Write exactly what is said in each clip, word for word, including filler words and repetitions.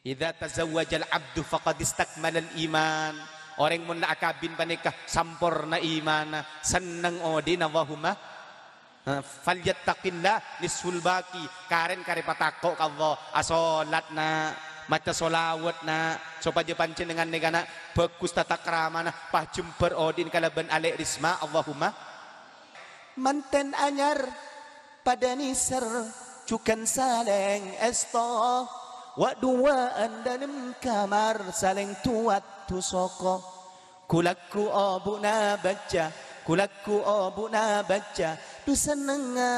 "Idza tazawwajal abdu faqad istakmalal iman." Orèng mon la akabin panèka samporna imanna, senneng odi'na, Allahumma. Eh, "Falyattaqillah nisful baqi." Karèn karè patako' ka Allah. Asolat, na'. Maca sholawat, na'. Sopajâ panjhennengngan nèka, na', bhâghus tata kramana, pas jembhâr odi'na kalabân alè' Risma, Allahumma. Mantèn anyar padâ nèser, jhughân salèng èsto. Wa'-duwa'an dâlem kamar, salèng duwâ' du soko. Ghu-lagghu obu'na bâca, ghu-lagghu obu'na bâca, du sennengnga.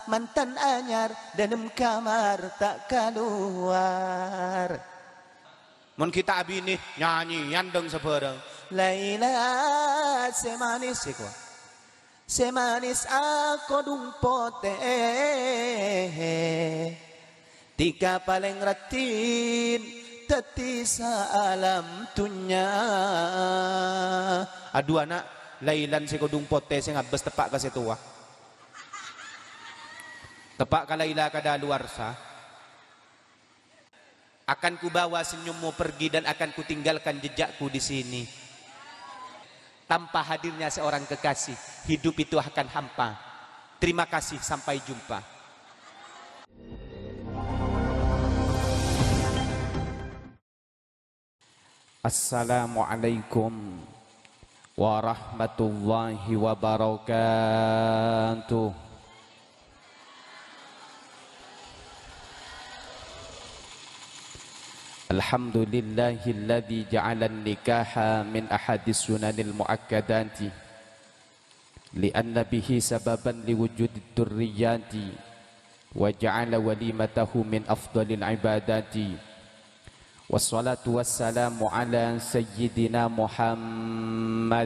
Mantèn anyar dâlem kamar ta' kalowar. Mon ghi' ta' abinè, nyanyèyan dâng sabhârâng. Laila sè manès, sè kowa. Sè manès akodhung potè, dhika palèng raddhin dhâddhi saalam dhunnya. Adhu, ana', Lailan sè kodhung potè sè ngabâs teppa' ka sè towa. Teppa' ka Laila kadaluwarsa. "Akan kubawa senyummu pergi dan akan kutinggalkan jejakku di sini." Tanpa hadirnya seorang kekasih, hidup itu akan hampa. Terima kasih, sampai jumpa. Assalamualaikum warahmatullahi wabarakatuh. Alhamdulillahilladzi ja'alan nikaha min ahadis sunanil muakkadati, li'anna bihi sababan liwujudid durriyati, wa ja'ala walimatahu min afdalil ibadati. Wassalatu wassalamu ala sayyidina Muhammadin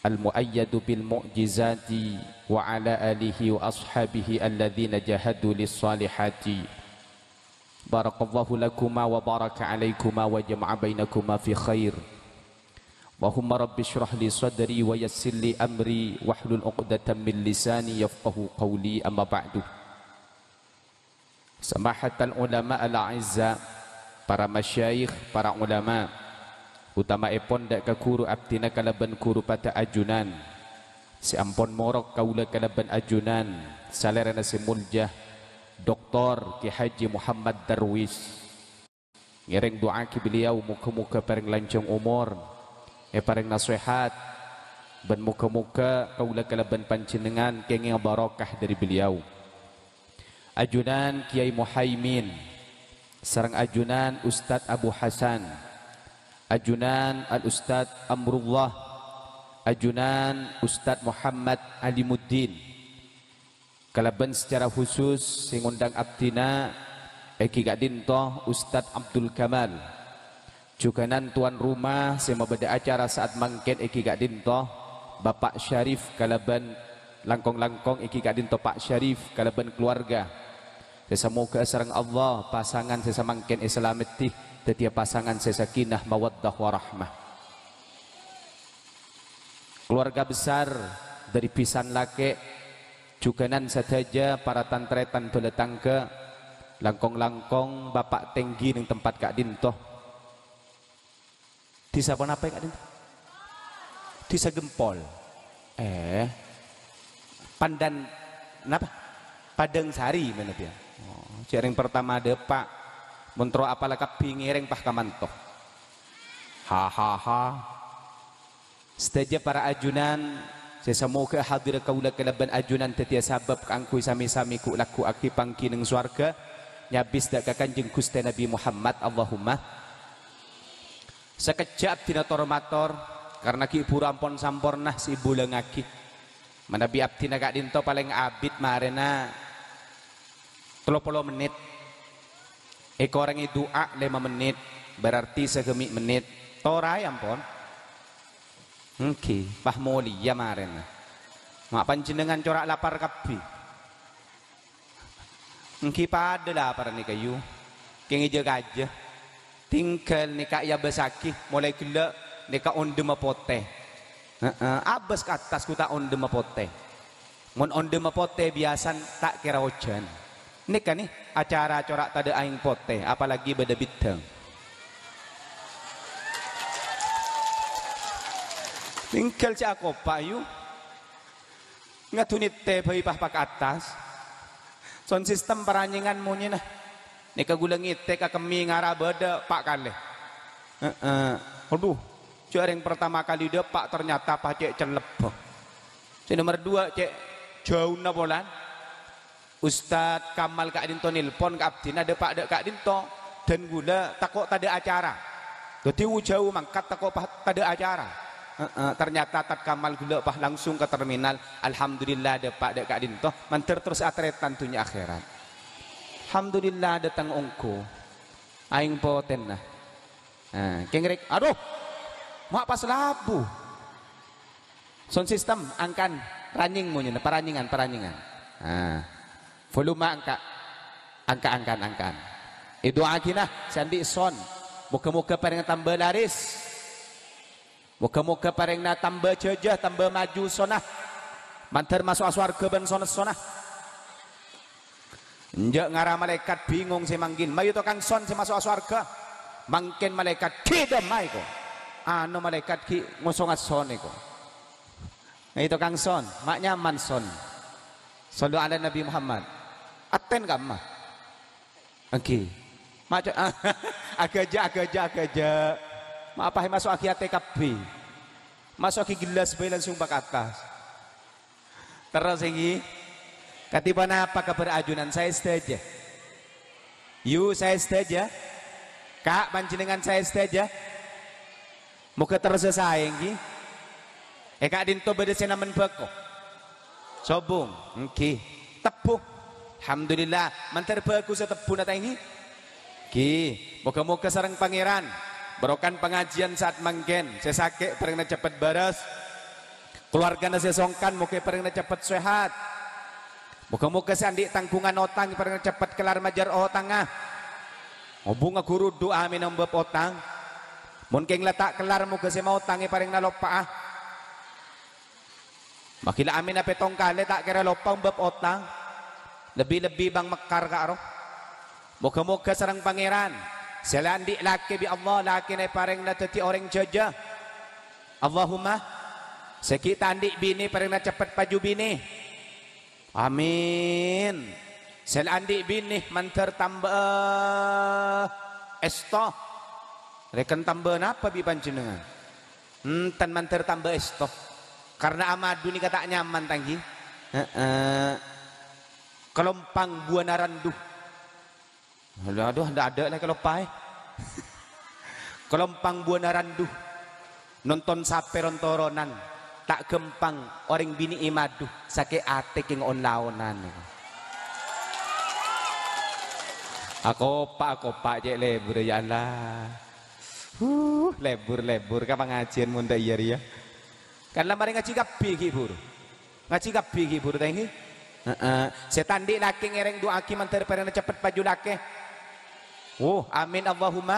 al-muayyadu bil mu'jizati wa ala alihi wa ashabihi alladzina jahadu lis salihati. Barakallahu lakuma wa baraka alaikuma wa jama'a bainakuma fi khair. Allahumma rabbi shrah li sadri wa yassir li amri wahlul uqdatam min lisani yafqahu qawli, amma ba'du. Samahatal ulama al-a'izza, para masyayikh, para ulama, utamaèpon dâ' ka ghuru abdhina kalabân ghuru padâ ajunan, sè ampon morok kaulâ kalabân ajunan, salèrana sè molja, Doktor Kè Haji Muhammad Darwis. Ngèrèng du'aaghi beliau, moghâ-moghâ parèng lanjhâng omor, èparèng nasèhat, bân moghâ-moghâ kaulâ kalabân panjhennengngan kèngèng barokah dâri beliau. Ajunan Kèyaè Muhaimin, sareng ajunan Ustadz Abu Hasan, ajunan Al-Ustadz Amrullah, ajunan Ustadz Muhammad Alimuddin, kalabân sacara khusus sè ngondhâng abdhina èngghi ka'dinto Ustadz Abdul Kamal. Jhughânan tuan rumah sè mabâdâ acara sa'at mangkèn èngghi ka'dinto Bapak Syarif kalabân langkong-langkong èngghi ka'dinto Pak Syarif kalabân keluarga. Sè samoghâ sareng Allah pasangan sè samangkèn èsalameddhi dhâddhiyâ pasangan sè sakinah mawaddah warahmah. Keluarga besar dâri bhisan lakè', jhughânan sadhâjâ para tan-tarètan bhâlâ tangghâ, langkong-langkong Bapak tèngghi neng tempat ka'dinto. Dhisa ponapa ka'dinto? Dhisa Gempol. Eh. Pandan, napa? Padang Sari, mènta ya. Oh, jhâreng pertama dâpa'. Mon terro apala kabbhi ngèrèng pas kamanto. Hahaha. Sadhâjâ para ajunan, sè samoghâ hadir kaulâ kalabân ajunan dhâddhiyâ sabâb kaangghuy sami-sami ghu'-lagghu'aghi pangghi neng sowarghâ, nyabis dâ' ka Kanjeng Ghustè Nabbhi Muhammad, Allahumma. Sakejjhâ' abdhina tor-mator, karna ghi' bhuru ampon samporna sè èbulângaghi. Manabi abdhina ka'dinto palèng abit marèna tello polo mennit. Èkorèngè du'a lèma mennit, berarti sagâmè' mennit. Toraè ampon. Èngghi, pas molèya marèna. Ma' panjhennengngan cora' lapar kabbhi. Èngghi padâ lapar nèka, yu. Kèngèng jâ-kajâ. Tinggal nèka èabâsaghi, molaè ghellâ' nèka ondhemma potè. Heeh, abâs ka attas ghu ta' ondhemma potè. Mon ondhemma potè biyasana ta' kèra ojhân. Nèka nè, acara cora' tadâ' aèng potè, apalagi bâdâ bidhâng. Tinggal cè' akopa', yu. Ngadhuni tè bhâi pa-, pa ka attas. Sound system paranyèngan monyèna. Nèka ghulâ ngètè ka kemmè ngara bâdâ pa' kalè. Heeh. Adhu, jhâ' rèng pertama kali dâpa' ternyata pas cè' cellep. Sè nomer dua cè' jhâuna polana. Ustad Kamal ka'dinto nelpon ka abdhina dâpa' dâ' ka'dinto, dan ghulâ tako' tadâ' acara. Dhâddhi jhâu mangkat tako' pa-, tadâ' acara. Heeh, ternyata Tad Kamal ghulâ pas langsung ka terminal. Alhamdulillah dâpa' dâ' ka'dinto, mandhâr terros atarètan dhunnya akhèrat. Alhamdulillah dâteng ongghu. Aèng potèna. Nah, kèng rèk-, adhu, ma' pas labu. Sound system, angkan, ranyèng monyèna, paranyèngan, paranyèngan. Nah, volume angka', angka', angkan, angkan. Èdu'aaghina, sè andi' sound. Moghâ-moghâ parèngnga tamba laris. Moghâ-moghâ parèngnga tamba jhâjhâ, tamba maju sonna. Mandhâr maso'a sowarghâ bân son-essonna. Enjâ' ngara malaèkat bingong sè mangghina. Mayu tokang son sè maso'a sowarghâ. Mangkèn malaèkat, "Ghi' dâmmaè ko." Ano malaèkat ghi' ngosonga sonè ko. Mayu tokang son, ma' nyaman son. Shallu ala Nabi Muhammad. Aten kamma. Èngghi. Ma' co-, aghâjâ', aghâjâ', aghâjâ'. Ma' apa maso'aghi atè kabbhi. Maso'aghi gellas bhâi langsung pa ka attas. Terros, èngghi. Kadhi ponapa kabhâr ajunan saè sadhâjâ? Yu, saè sadhâjâ? Ka' panjhennengngan saè sadhâjâ? Moghâ terrosa saè, èngghi. È ka'dinto bâdâ sè namen bhâko. Sobung, èngghi. Tebbhu. Alhamdulillah, mandhâr bhâghussa tebbhuna ta' èngghi? Èngghi. Moghâ-moghâ sareng Pangèran, barokah pangajiân sa'at mangkèn, sè sakè' parèngnga cepet bârâs. Kalowarghâna sè songkan moghâ èparèngana cepet sehat. Moghâ-moghâ sè andi' tangghungan otang èparèngana cepet kellar majâr otangnga. Obungnga ghuru du'a amin ombâp otang. Mon kèng la ta' kellar moghâ sè maotang èparèngana loppa'a. Maghila amina pèttong kalè ta' kèra loppa ombâp otang. Lebbi-lebbi Bang Mekkar ka'ro. Moghâ-moghâ sareng Pangèran sè la andi' lakè bi' Allah lakèna èparèngana dhâddhi orèng jhâjhâ. Allahumma. Sè ghi' ta' andi' binè parèngana cepet paju binè. Amin. Sè la andi' binè mandhâr tamba'a èsto. Rèken tamba'a napa bi' panjhennengngan? Enten mandhâr tamba'a èsto. Karna amadu nèka ta' nyaman, ta' èngghi? Heeh. Kalompang buwâna randu. Adhu, adhu, adhu, la kaloppaè. Kalompang buwâna randu. Nonton sapè ron-toronan. Ta' ghâmpang orèng binè' èmadu. Sakè' atè kèng on-laonan. Akopa', akopa' cè' lebur, ya Allah. Huh, lebur, lebur ka pangajiân mon dâ' iyâ rèya. Kan la marè ngajhi kabbhi ghi' buru. Ngajhi kabbhi ghi' buru ta' èngghi? Heeh. Sè ta' andi' lakè ngèrèng du'aaghi mandhâr parèngana cepet paju lakè. Oh, amin Allahumma.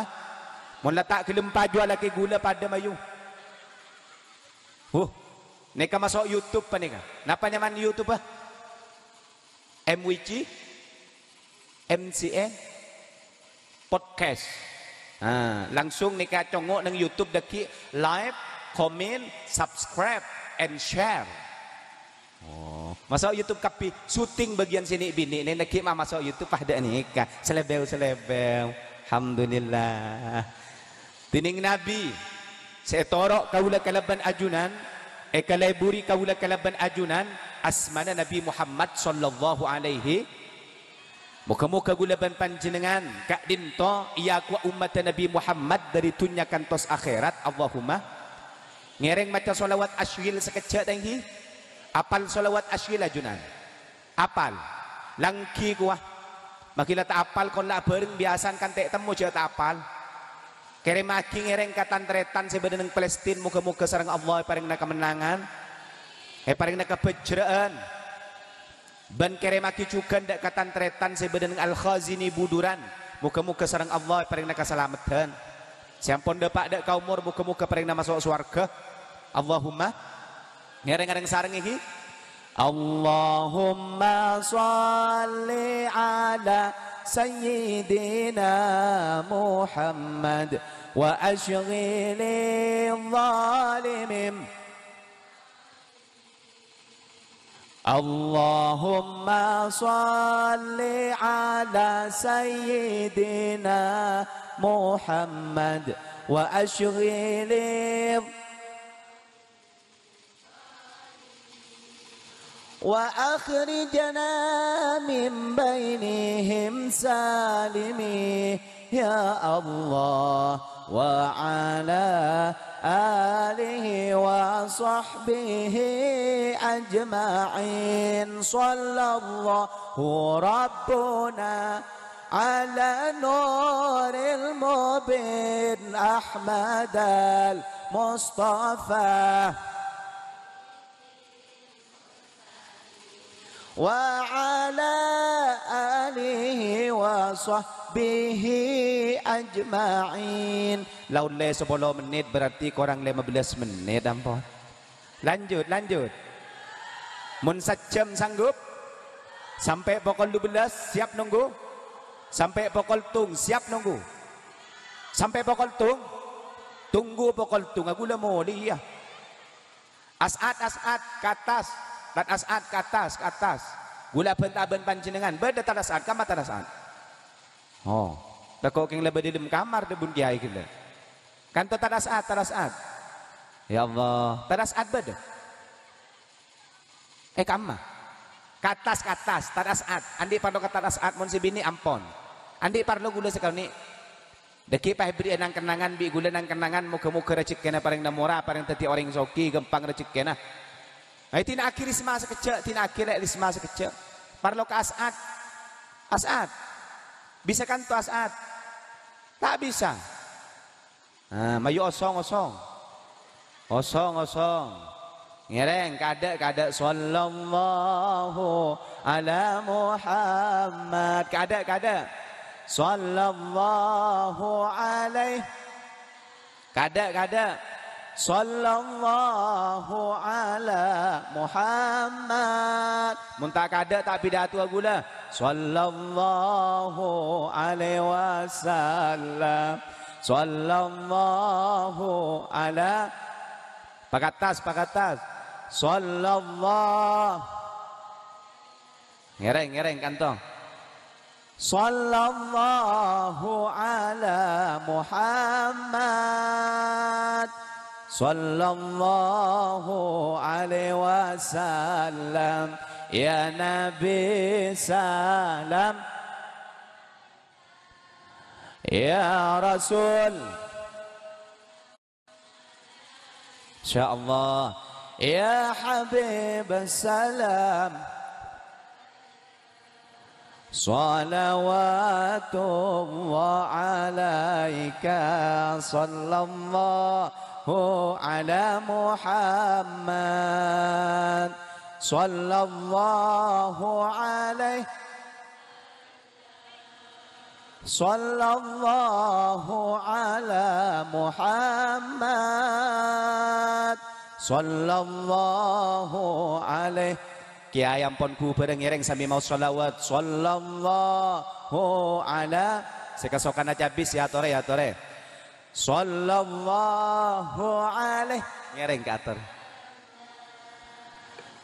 Mon la ta' ghellem paju alakè ghulâ padâ mayu. Huh. Nèka maso' YouTube panèka. Napa nyamana YouTube, ah? M W C? M C N? Podcast. Nah, langsung nèka congngo' neng YouTube dâgghi' like, comment, subscribe, and share. Oh, maso' YouTube kabbhi, syuting bâgiyân sè nè'-binè' nè dâgghi' ma' maso' YouTube padâ nèka. Selebew-selebew. Alhamdulillah. Dhinèng Nabi sè ètoro' kaulâ kalabân ajunan, èkaleburi kaulâ kalabân ajunan, asmana Nabi Muhammad sallallahu alaihi Moghâ-moghâ kaulâ bân panjhennengngan ka'dinto èakowa ommaddhâ Nabbhi Muhammad dhâri dhunnya kantos akhèrat. Allahumma. Ngèrèng maca shalawat asyhil sakejjhâ', ta' èngghi? Apal shalawat asyhil, ajunan? Apal? Langghi kowa. Makkè la ta' apal, kon la abhâreng biyasana kan ta' ètemmo jhâ' ta' apal. Kèrèmmaghi ngèrèng ka tan-tarètan sè bâdâ neng Palestina, moghâ-moghâ sareng Allah èparèngana kamennangan, èparèngana kabhâjhrâ'ân. Bân kèrèmmaghi jhughân dâ' ka tan-tarètan sè bâdâ neng Al-Khazini Buduran. Moghâ-moghâ sareng Allah èparèngana kasalameddhân. Sè ampon dâpa' dâ' ka omor, moghâ-moghâ parèngana maso' sowarghâ. Allahumma. Ngèrèng-ngèrèng sareng, èngghi. اللهم صل على سيدنا محمد وأشغل الظالم. اللهم صل على سيدنا محمد وأشغل وأخرجنا من بينهم سالمين يا الله، وعلى آله وصحبه أجمعين. صلى الله ربنا على النور المبين أحمد المصطفى وعلى آله وصحبه أجمعين. La ollè sapolo mennit, berarti korang lèma bellâs mennit, ampon. Lanjut, lanjut. Mon sajjhâm sanggup? Sampè' pokol dubellâs, siap nunggu? Sampè' pokol tung, siap nunggu? Sampè' pokol tung? Tunggu pokol tung, aku la molè, iyâ. As'ad, As'ad, ka attas. Tad As'ad, ka attas, ka attas. Ghulâ abhânta bân panjhennengngan. Bâdâ Tad As'ad, kamma Tad As'ad? Oh, tako' kèng la bâdâ è dâlem kamar, dhâbuna kèyaè ghellâ'. Kanto Tad As'ad, Tad As'ad. Ya Allah, Tad As'ad bâdâ? Eh, kamma? Ka attas, ka attas, Tad As'ad. Andi' parlo ka Tad As'ad, mon sè binè' ampon. Andi' parlo ghulâ sakonè'. Dhâggi' paèbherri'â nang-kennangan bi' ghulâ nang-kennangan, moghâ-moghâ rajhekkèna parèng namora, parèng dhâddhi orèng soghi, ghâmpang rajhekkèna. Ayo dina'aghi Risma sakejjhâ', dina'aghi lè' Risma sakejjhâ'. Parlo ka As'ad. As'ad. Bisa kanto As'ad? Ta' bisa. Ah, mayu osong, osong. Osong, osong. Ngèrèng, kaadâ', kaadâ'. Sallallahu ala Muhammad. Kaadâ', kaadâ'. Sallallahu alaihi. Kaadâ', kaadâ'. Sallallahu ala Muhammad. Mon ta' kaadâ', ta' pidatowa ghulâ. Sallallahu alaihi wasallam. Sallallahu ala. Pakattas, pakattas. Sallallahu. Ngèrèng, ngèrèng, kanto. Sallallahu ala Muhammad. Sallallahu alaihi wasallam. Ya Nabi salam. Ya Rasul. Insyaallah. Ya Habib salam. Salawatullah alaika. Sallallahu ala Muhammad. Sallallahu alaihi. Sallallahu ala Muhammad. Sallallahu alaihi. Kèyaè ampon ghubârâ ngèrèng sambi maos shalawat. Sallallahu ala. Sè kasokanna cabis, ya, atorè, ya, atorè. Sallallahu alaihi. Ngèrèng ka ator.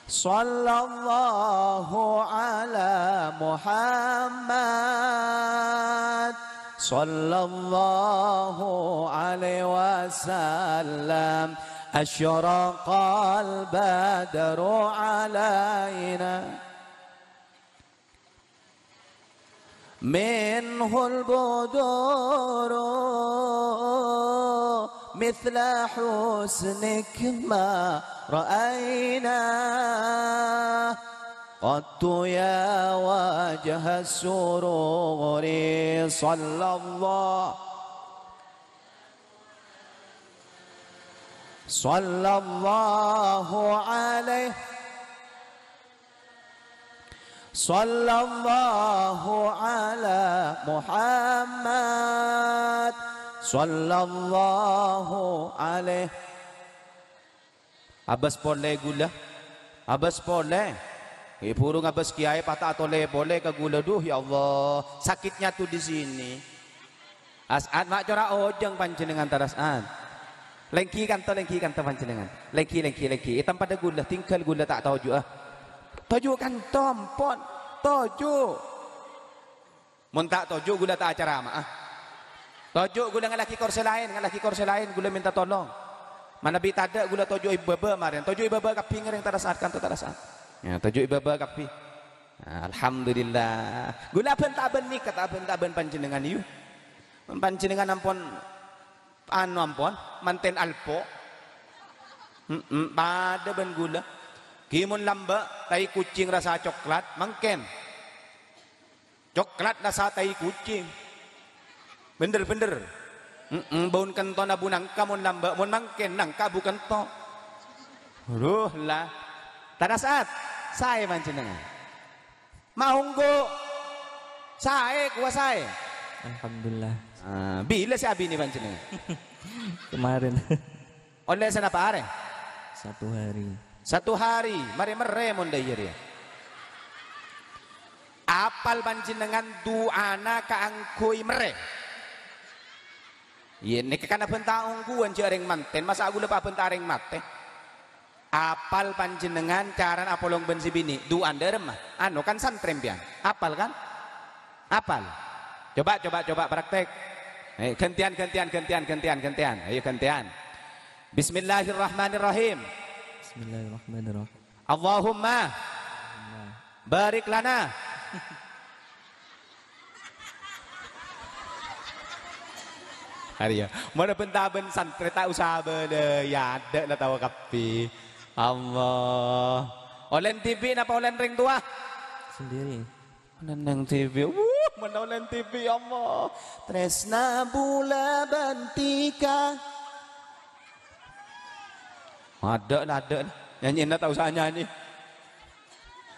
Sallallahu ala Muhammad. Sallallahu alaihi wasallam. Asyraqal badru alaina. منه البدور مثل حسنك ما رأينا قط يا وجه السرور. صلى الله، صلى الله عليه. Sallallahu ala Muhammad. Sallallahu alaihi. Abâs polè ghulâ. Abâs polè. È, buru ngabâs kèyaè, pas ta' atolè polè ka ghulâ. Duh, ya Allah, sakitnya tuh di sini. As'ad, ma' cora' ojhâng panjhennengngan, ta' As'ad. Lèngghi kanto, lèngghi kanto panjhennengngan. Lèngghi, lèngghi, lèngghi. È tempadhâ ghulâ, tinggal ghulâ ta' toju'â. Toju' kanto, ampon. Toju'. Mon ta' toju', ghulâ ta' acarama'a. Toju' ghulâ ngallaghi korsè laèn, ngallaghi korsè laèn, ghulâ mènta tolong. Manabi tadâ', ghulâ toju'è bâbâ marèn. Toju'è bâbâ kabbhi ngèrèng, ta' As'ad, kanto, ta' As'ad. Ya, toju'è bâbâ kabbhi. Nah, alhamdulillah. Ghulâ bân-tabân nèka, ta' bân-tabân panjhennengngan, yu. Panjhennengngan ampon anu ampon, mantèn alpo. Mm-mm, padâ bân ghulâ. Ghi mon lambâ', tai kucing rasa coklat, mangkèn. Coklat rasa tai kucing. Bhender-bhender. Mm-mm, bâun kentona bu nangka mon lambâ', mon mangkèn nangka bu kento. Duh, la. Ta' As'ad, saè panjhennengngan. Maongghu. Saè, kowa saè. Alhamdulillah. Ah, bilâ sè abinè panjhennengngan? Kemarin. Ollè sanapa arè? Satu hari. Satu hari, marè-merrè mon dâ' iyâ rèya. Apal panjhennengngan du'ana kaangghuy merrè? Iyâ, nèka kan abhânta ongghuwân jhâ' rèng mantèn, masa' ghulâ pabhânta rèng matè? Apal panjhennengngan carana apolong bân sè binè'? Du'an dâ' remma? Anu kan santrè empèyan. Apal kan? Apal? Coba, coba, coba praktek. Eh, gantian, gantian, gantian, gantian, gantian. Ayo gantian. Bismillahirrahmanirrahim. Bismillahirrahmanirrahim. Allahumma barik lana. Arèya, mon bhânta bân santrè ta' osa abâlâ, ya adâ' la tao kabbhi. Allah. Ollèn dhibi' napa ollèn rèng towa? Sendiri. Neng dhibi'. Wuh, mon ollèn dhibi', ya Allah. Trèsna bulâ bân dhika. Adâ' la, adâ' la. Nyanyina ta' osa nyanyè.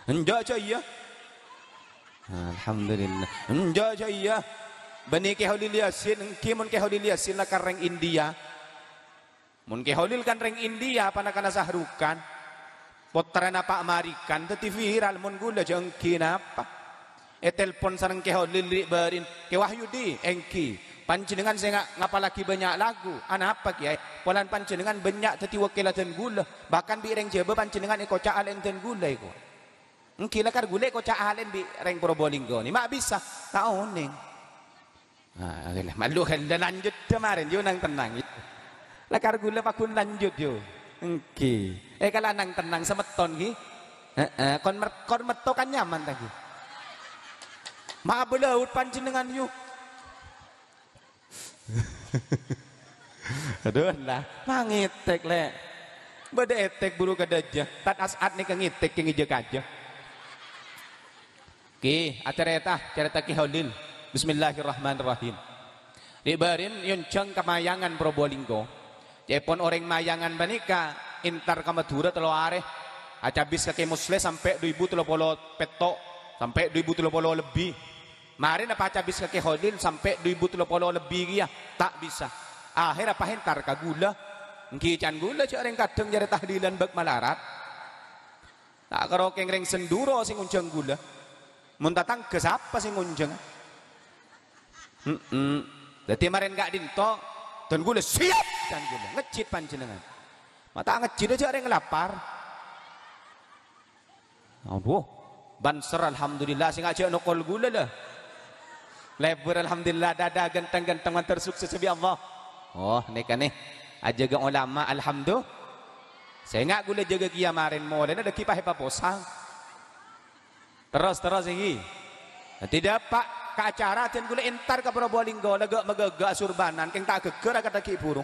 Enjâ' jâ' iyâ. Alhamdulillah. Enjâ' jâ' iyâ. Bânnè Kè Holil Yasin, èngghi mon Kè Holil Yasin lakar rèng India. Mon Kè Holil kan rèng India, panakana Sahrukhan. Pottrana Pa' Marikan, dhâddhi viral, mon ghulâ jâ' èngghi napa. Ètelpon sareng Kè Holil ri'-bâri'na, "Kè Wahyudi, èngghi. Panjhennengngan sè nga-, ngapallaghi bânnya' lagu. Anapa, Kèyaè? Polana panjhennengngan bânnya' dhâddhi wakkèlla dân ghulâ. Bahkan bi' rèng Jhâbâ panjhennengngan èkoca' alè'na dân ghulâ, èko." Èngghi lakar ghulâ èkoca' alè'na bi' rèng Probolinggo nè. Ma' bisa? Ta' onèng. Ah, oke lah. Malu kan lanjut jâ' marèn, yu nang tennang, yu. Lakar ghulâ pagghun lanjut, yu. Èngghi. Eh, kala nang tennang semeton, ghi. Heeh, kon mer-, kon metto kan nyaman, ta, ghi? Ma' abâlâut panjhennengngan, yu. Aduh, lah, ma' ngètèk, Lè'. Bâdâ ètèk buru kadâjâ. Tad As'ad nèka ngètèk kè ngèjâ kajâ. Kè, acarèta, carèta Kè Holil. Bismillahirrahmanirrahim. Ri'-bâri'na èyonjhâng ka Mayangan Probolinggo. Ca'èpon orèng Mayangan panèka èntar ka Madhurâ tello arè. Acabis ka Kè Musleh sampè' du èbu tello polo pètto', sampè' du èbu tello polo lebbi. Marèna pas acabis ka Kè Holil sampè' du èbu tello polo lebbi kèya, ta' bisa. Akhèrra pas èntar ka ghulâ. Èngghi can ghulâ jâ' rèng kadhâng jârèya tahlilan bâk malarat. Ta' karo kèng rèng Senduro sè ngonjhâng ghulâ. Mon tatangghâ sapa sè ngonjhâng? Hemm. Dhâddhi marèn ka'dinto, dân ghulâ siap, dân ghulâ. Ngejjhit panjhennengngan. Ma' ta' ngejjhit jâ' rèng lapar. Adhu, Banser, alhamdulillah, sè ngajhâk nokol ghulâ, la. Lèbur, alhamdulillah, dâdâ ghântheng-ghântheng, mandhâr sukses bi' Allah. Oh, nèka nè, ajâgâ ulama, alhamdu-, sènga' ghulâ jâgâ kèya marèn, molèna dhâggi' pas èpaposang. Terros, terros, èngghi. Dhâddhi dâpa' ka acara, dân ghulâ èntar ka Probolinggo, la ghâ'-maghâghâ asurbanan, kèng ta' ghâgghâr akadhâggi' buru.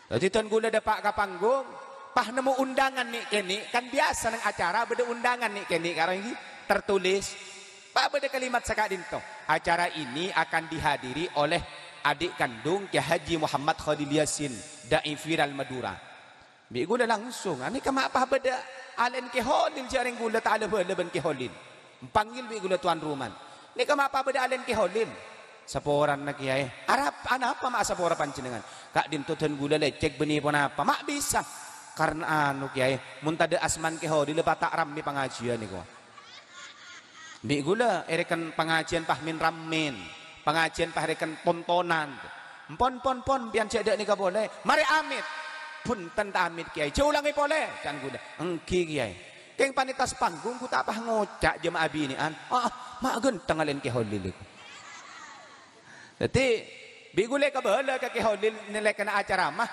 Dhâddhi, dân ghulâ dâpa' ka panggung, pas nemmo undangan nè'-kènè', kan biyasa neng acara bâdâ undangan nè'-kènè', karo èngghi tertulis. Pas bâdâ kalimat saka'dinto, "Acara ini akan dihadiri oleh adik kandung Kiai Haji Muhammad Khalil Yasin, Dai Viral Madura." Bi' ghulâ langsung, "Anèka ma' pas bâdâ alè'na Kè Holil, jârèng ghulâ ta' la-bhâlâ bân Kè Holil." Èpanggil bi' ghulâ tuan rumana. "Nèka ma' pas bâdâ alè'na Kè Holil?" "Saporana, Kèyaè." "Arapa, anapa ma' asapora panjhennengngan?" "Ka'dinto dân ghulâ lècèk bânnè ponapa." "Ma' bisa." Karna anu, Kèyaè, mon tadâ' asmana Kè Holil, pas ta' rammè pangajiân nèko. Bi' ghulâ èrèken pangajiân pas min-rammèn, pangajiân pas èrèken tontonan. "Empon, pon, pon, pèyan jhâ' dâ' nèka polè. Marè amèt." "Bhunten, ta' amèt, Kèyaè. Jhâ' olangè polè," can ghulâ. "Èngghi, Kèyaè." Kèng panètas panggung ghu ta' pas ngoca' jhâ' ma' abinè'an. "Ah, ma' ghântengnga lèn Kè Holil nèko." Dhâddhi, bi' ghulâ kabâlâ ka Kè Holil nalèkana acara ma'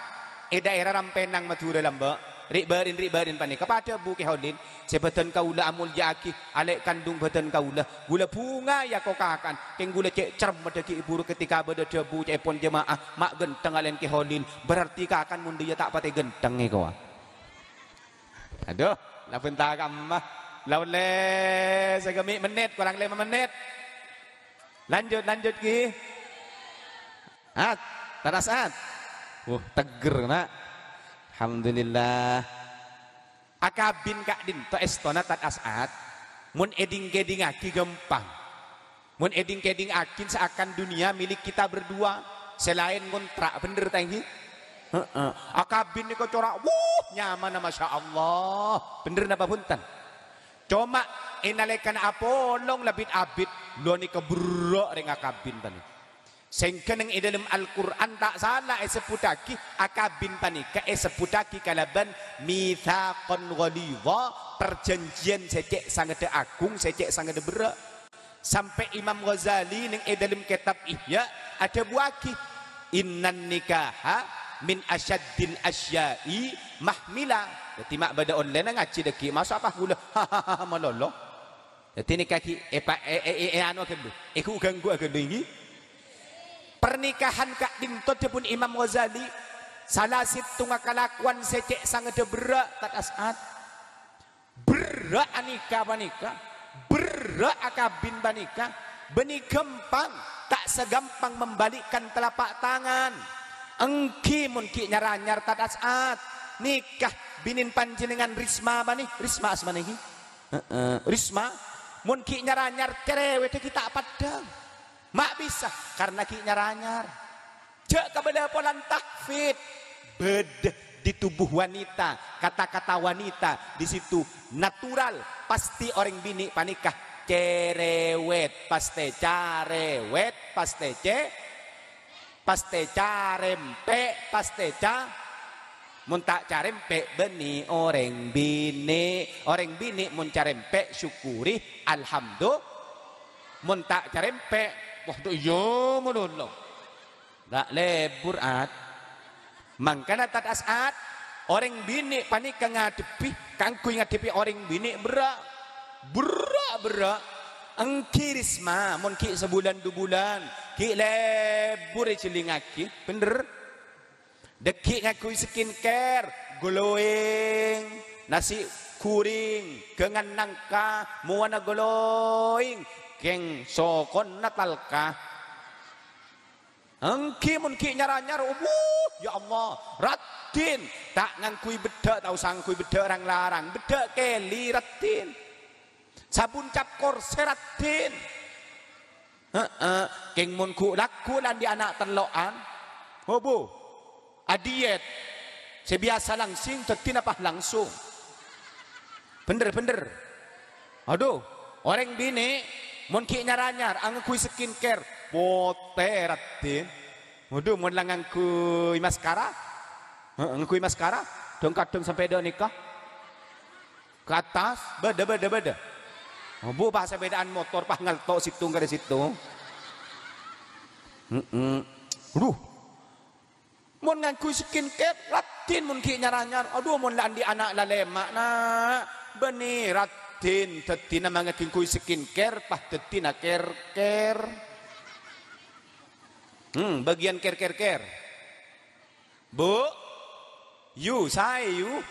è dhaèra Rampènang Madhurâ lambâ'. Ri'-bâri'na, ri'-bâri'na panèka padâbu Kè Holil, "Sè bâdân kaulâ amolja'aghi alè' kandhung bâdân kaulâ. Ghulâ bhunga, ya, ko-, kakan. Kèng ghulâ cè' cerrep dâggi' buru ketika bâdâ dhâbu ca'èpon jemaah, ma' ghântengnga lèn Kè Holil. Berarti kakan mon dhâ' iyâ ta' patè ghânteng nèko." Adhu, la bhânta kamma. La ollè saghâmè' mennit, korang lèma mennit. Lanjut, lanjut, Ki. At, terros, At. Wuh, tegger, na'. Alhamdulillah. Akabin ka'dinto èstona, Tad As'ad. Mon èding-kèdingngaghi ghâmpang. Mon èding-kèdingngaghi seakan dunia milik kita berdua. Sè laèn ngontrak, bhender ta' èngghi? Heeh. Akabin nèko cora', wuh, nyamana, masya Allah. Bhender napa bhunten? Coma, è nalèkana apolong la bit-abit, lo nèka berrâ' rèng akabin panèka. Sèngghâ neng è dâlem Al-Qur'an ta' sala èsebbhuttaghi, akabin panèka èsebbhuttaghi kalabân mitsaqan ghalidha, parjhânjhiyân sè cè' sangaddhâ agung, sè cè' sangaddhâ berrâ'. Sampè' Imam Ghazali neng è dâlem kètab Ihya adhâbuwâghi, "Innan nikaha min asyaddil asya'i mahmila." Dhâddhi ma' bâdâ ollèna ngajhi dâggi', masa' pas ghulâ malolo. Dhâddhi nèka ghi' èpa-, è, è, è, è anu aghâllu, èghu-ghângghu aghâllu, èngghi. Pernikahan ka'dinto dhâbuna Imam Ghazali, sala sèttonga kalakowan sè cè' sangaddhâ berrâ', Tad As'ad. Berrâ' anika panèka, berrâ' akabin panèka, bânnè ghâmpang, ta' saghâmpang membalikkan telapak tangan. Èngghi mon ghi' nyar-anyar, Tad As'ad, nèka binèn panjhennengngan Risma panè, Risma asmana ghi? Heeh, Risma, mon ghi' nyar-anyar, cerewet ghi' ta' peddhâng. Ma' bisa, karna ghi' nyar-anyar. Jhâ' kabâlâ polana tahfidz. Bâdâ di tubuh wanita, kata-kata wanita di situ natural. Pastè orèng binè' panèka cerewet, pastè carewet, pastè ce-, pastè carèmpè', pastè ca-, mon ta' carèmpè', bânnè orèng binè'. Orèng binè' mon carèmpè', syukuri, alhamdu-, mon ta' carèmpè', wah, do iyâ malolo. La lebur, At. Mangkana, Tad As'ad, orèng binè' panèka ngadhebbhi, kaangghuy ngadhebbhi orèng binè' berrâ'. Berrâ', berrâ'. Èngghi Risma, mon ghi' sabulân du bulân, ghi' lebur èjhellingngaghi. Bhender? Dâggi' ngangghuy skincare, glowing, nasi goreng, ghângan nangka, mowana glowing, kèng sokona talka. Èngghi mon ghi' nyar-anyar, obuh, ya Allah, raddhin, ta' ngangghuy beddhâ', ta' osa ngangghuy beddhâ' rang-larang, beddhâ' kèli, raddhin. Sabun cap korsè, raddhin. Heeh, kèng mon ghu-, lagghu' la andi' ana' tello'an, obuh, adiet, sè biyasa langsing, dâddhina pas langsung. Bhender, bhender. Adhu, orèng binè' mon ghi' nyar-anyar, angangghuy skincare, potè, raddhin. Adhu, mon la ngangghuy maskara, heeh, ngangghuy maskara, dhâng-kadhâng sampè' dâ' nèka. Ka attas, bâdâ, bâdâ, bâdâ. Obuh, pas sapèdaan motor, pas ngalto' sèttong ka sèttong. Heeh. Adhu. Mon ngangghuy skincare, raddhin mon ghi' nyar-anyar. Adhu, mon la andi' ana' la lèma', na'. Bânnè raddhin, dâddhina mangkana ngangghuy skincare, pas dâddhina ker-ker. Hmm, bâgiyân ker-ker-ker. Bu, yu, saè, yu.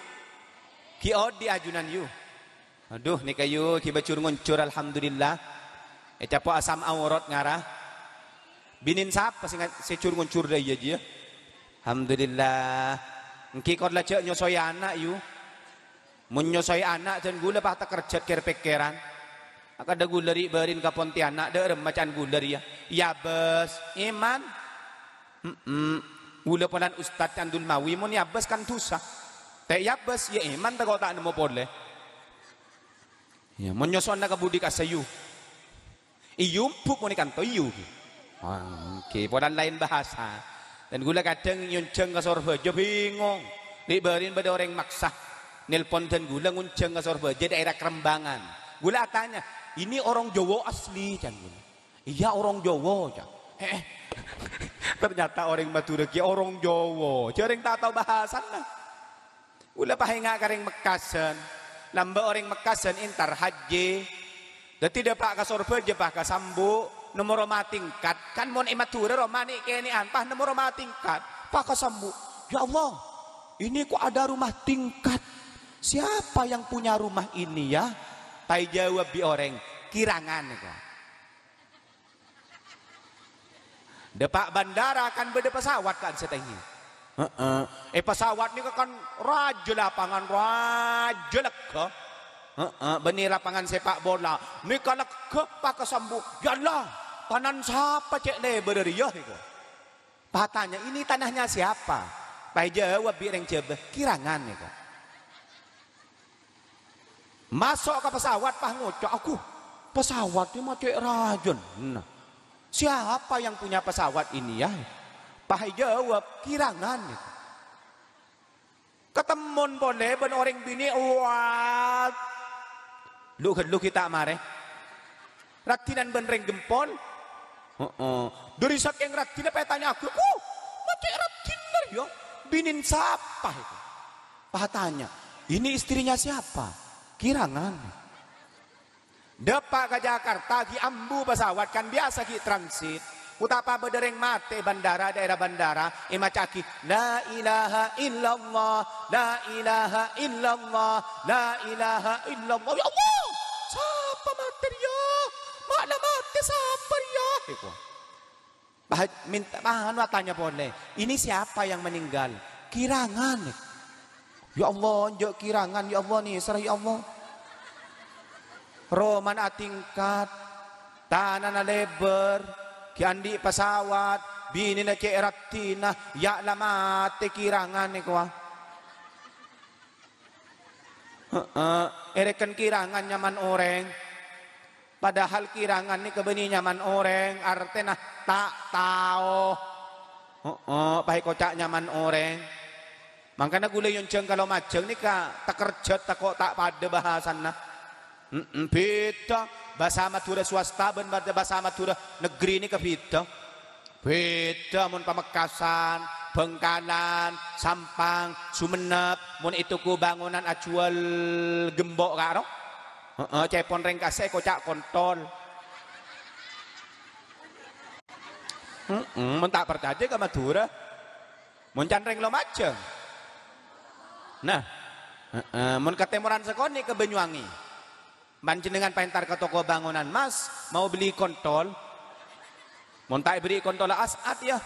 Ghi' odi' ajunan, yu. Adhu, nèka, yu, ghi' bâjur ngoncor, alhamdulillah. Ècapo' asam aurat ngara. Binèn sapa sè nga-, sè jur ngoncor dâ' iyâ, jiyâ? Alhamdulillah. Èngghi kor la jhâ' nyosoè ana', yu. Mon nyosoè ana', dân ghulâ pas takerjhât kèr-pèkkèran. Akadâ ghulâ ri'-bâri'na ka Pontianak, dâ' remma can ghulâ rèya. Yâ, bâs, iman. Mm-mm. Ghulâ polana Ustad Candul Mawi, mon yâ bâs kan dhusa. Tè' èabâs, iyâ èman tako' ta' nemmo polè. Iyâ, mon nyosona ka budi ka sayu. Èyumbhuk mon èkanto, èyumbhuk. Èngghi, polana laèn bahasa. Dân ghulâ kadhâng nyonjhâng ka Sorbhâjâ, bingong. Ri'-bâri'na bâdâ orèng maksa. Nelpon dân ghulâ ngonjhâng ka Sorbhâjâ, daerah Kerembangan. Ghulâ atanya, "Ini orang Jawa asli?" can ghulâ. "Iyâ, orang Jawa," can. He'eh. Ternyata orèng Madhurâ kèya orang Jawa. Jhâ' rèng ta' tao bahasana. Ghulâ paènga' ka rèng Mekkasân. Lambâ' orèng Mekkasân entar hajji. Dhâddhi dâpa' ka Sorbhâjâ pas ka Sambu', nomor roma tingkat. Kan mon è Madhurâ roma nè'-kènè'an, pas nomor roma tingkat. Pas ka Sambu', "Ya Allah, ini kok ada rumah tingkat? Siapa yang punya rumah ini ya?" Pas èjâwâb bi' orèng, "Kirangan," èkowa. Dâpa' bandara kan bâdâ pesawat kan sètèngè. Heeh. Eh, pesawat nèka kan rajâ lapangan, rajâ lèghâ. Heeh, bânnè lapangan sepak bola. Nèka lèghâ pas ka Sambu'. "Ya Allah, tanan sapa cè' lèbârrâ rèya?" nèka. Pas atanya, "Ini tanahnya siapa?" Pas èjâwâb bi' rèng Jhâbâ, "Kirangan," nèka. Maso' ka pesawat, pas ngoca', "Agu, pesawat nè ma' cè' rajâna. Siapa yang punya pesawat ini ya?" Pas èjâwâb, "Kirangan." Katemmon polè bân orèng binè', wah, lu-ghâllu ghi' ta' marè. Raddhinan bân rèng Gempol. Heeh. Dhâri sakèng raddhinna pas ètanya'aghi, "Agu, ma' cè' raddhinna rèya? Binèna sapa?" èkowa. Pas atanya, "Ini istrinya siapa?" "Kirangan." Dâpa' ka Jakarta ghi' ambu pesawat, kan biyasa ghi' transit. Otapa bâdâ rèng matè è bandara, daerah bandara, èmaca'aghi, "La ilaha illallah, la ilaha illallah, la ilaha illallah." "Ya Allah, sapa matè rèya? Ma' la matè sapa rèya?" èkowa. Pas minta, pas anu atanya polè, "Ini siapa yang meninggal?" "Kirangan." "Ya Allah, enjâ' Kirangan, ya Allah, nèsèra, ya Allah. Romana atingkat, tanana lèbâr, ghi' andi' pesawat, binèna cè' raddhinna, ya' la matè Kirangan," èkowa. Heeh, èrèken Kirangan nyamana orèng. Padahal Kirangan nèka bânnè nyamana orèng, artèna ta' tao. Heeh, pas èkoca' nyamana orèng. Mangkana ghulâ èyonjhâng ka Lumajang nèka takerjhât tako' ta' padâ bahasana. Heeh, bhidhâ. Bhâsa Madhurâ swasta bân bhâ-, bhâsa Madhurâ negri nèka bhidhâ. Bhidhâ mon Pamekasan, Bhângkalan, Sampang, Songennep, mon ètoko bângonan ajhuwâl gembok karo. Heeh, cèpon rèng kasè' èkoca' kontol. Heeh, mon ta' parcajâ ka Madhurâ. Mon can rèng Lumajang. Nah, heeh, mon katèmoran sakonè' ka Banyuwangi. Panjhennengngan pas entar ka toko bangunan, "Mas, mau beli kontol?" Mon ta' èberri' kontol As'ad, ya.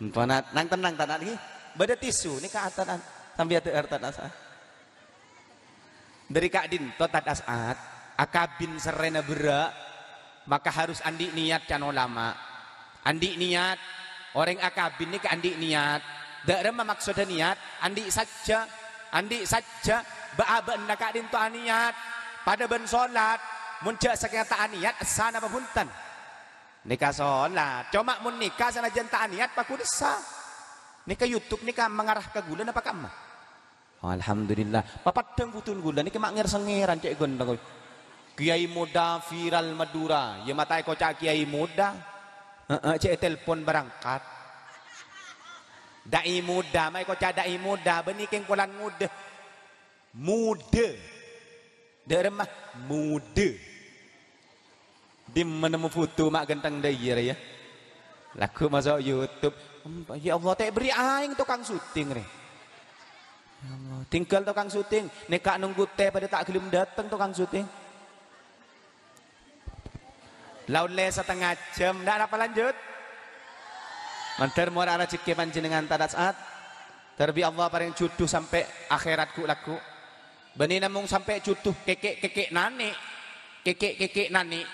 Empanat, nang tennang, Tanat, ghi. Bâdâ tisu, nèka, Tanat. Sambi adhâ'âr, Tanat, As'ad. Dâri ka'dinto, Tanat, As'ad. Akabin serrèna berrâ', maka harus andi' niat, can olama. Andi' niat. Orèng akabin nèka andi' niat. Dâ' remma maksodda niat? Andi' sajjhâ. Andi' sajjhâ. Bâ'-abâ'na ka'dinto aniat. Padâ bân solat. Mon jhâ' sakènga ta' aniat, essa napa bhunten? Nèka solat. Coma mon nèka sanajjhân ta' aniat, paghun essa. Nèka YouTube nèka mangarah ka ghulâ napa ka'emma? Alhamdulillah. Papaddhâng budun ghulâ nèka ma' ngèr-sengngèran cè' ghun tako'. Kiai Muda Viral Madura. Ya mata èkoca' Kiai Muda. Heeh, cè' ètelpon berangkat. Da'i Muda, ma' èkoca' Da'i Muda. Bânnè kèng polana Muda. Muda. Dâ' remma Muda. Dimma nemmo foto ma' ghântheng dâ' iyâ rè, ya? Lagghu' maso' YouTube. Em, ya Allah, ta' èberri' aèng tokang syuting rè. Ya Allah, tinggal tokang syuting. Nèka nunggu tè padâ ta' ghellem dâteng tokang syuting. La ollè satengnga jam. Ndak napa lanjut? Mandhâr mora rajhekkè panjhennengngan, Tanat, As'ad. Dâri Allah parèng judhu sampè' akhèrat ghu'-lagghu'. Bânnè namong sampè' judhu kèkè'-kèkè' nanè'. Kèkè'-kèkè' nanè'.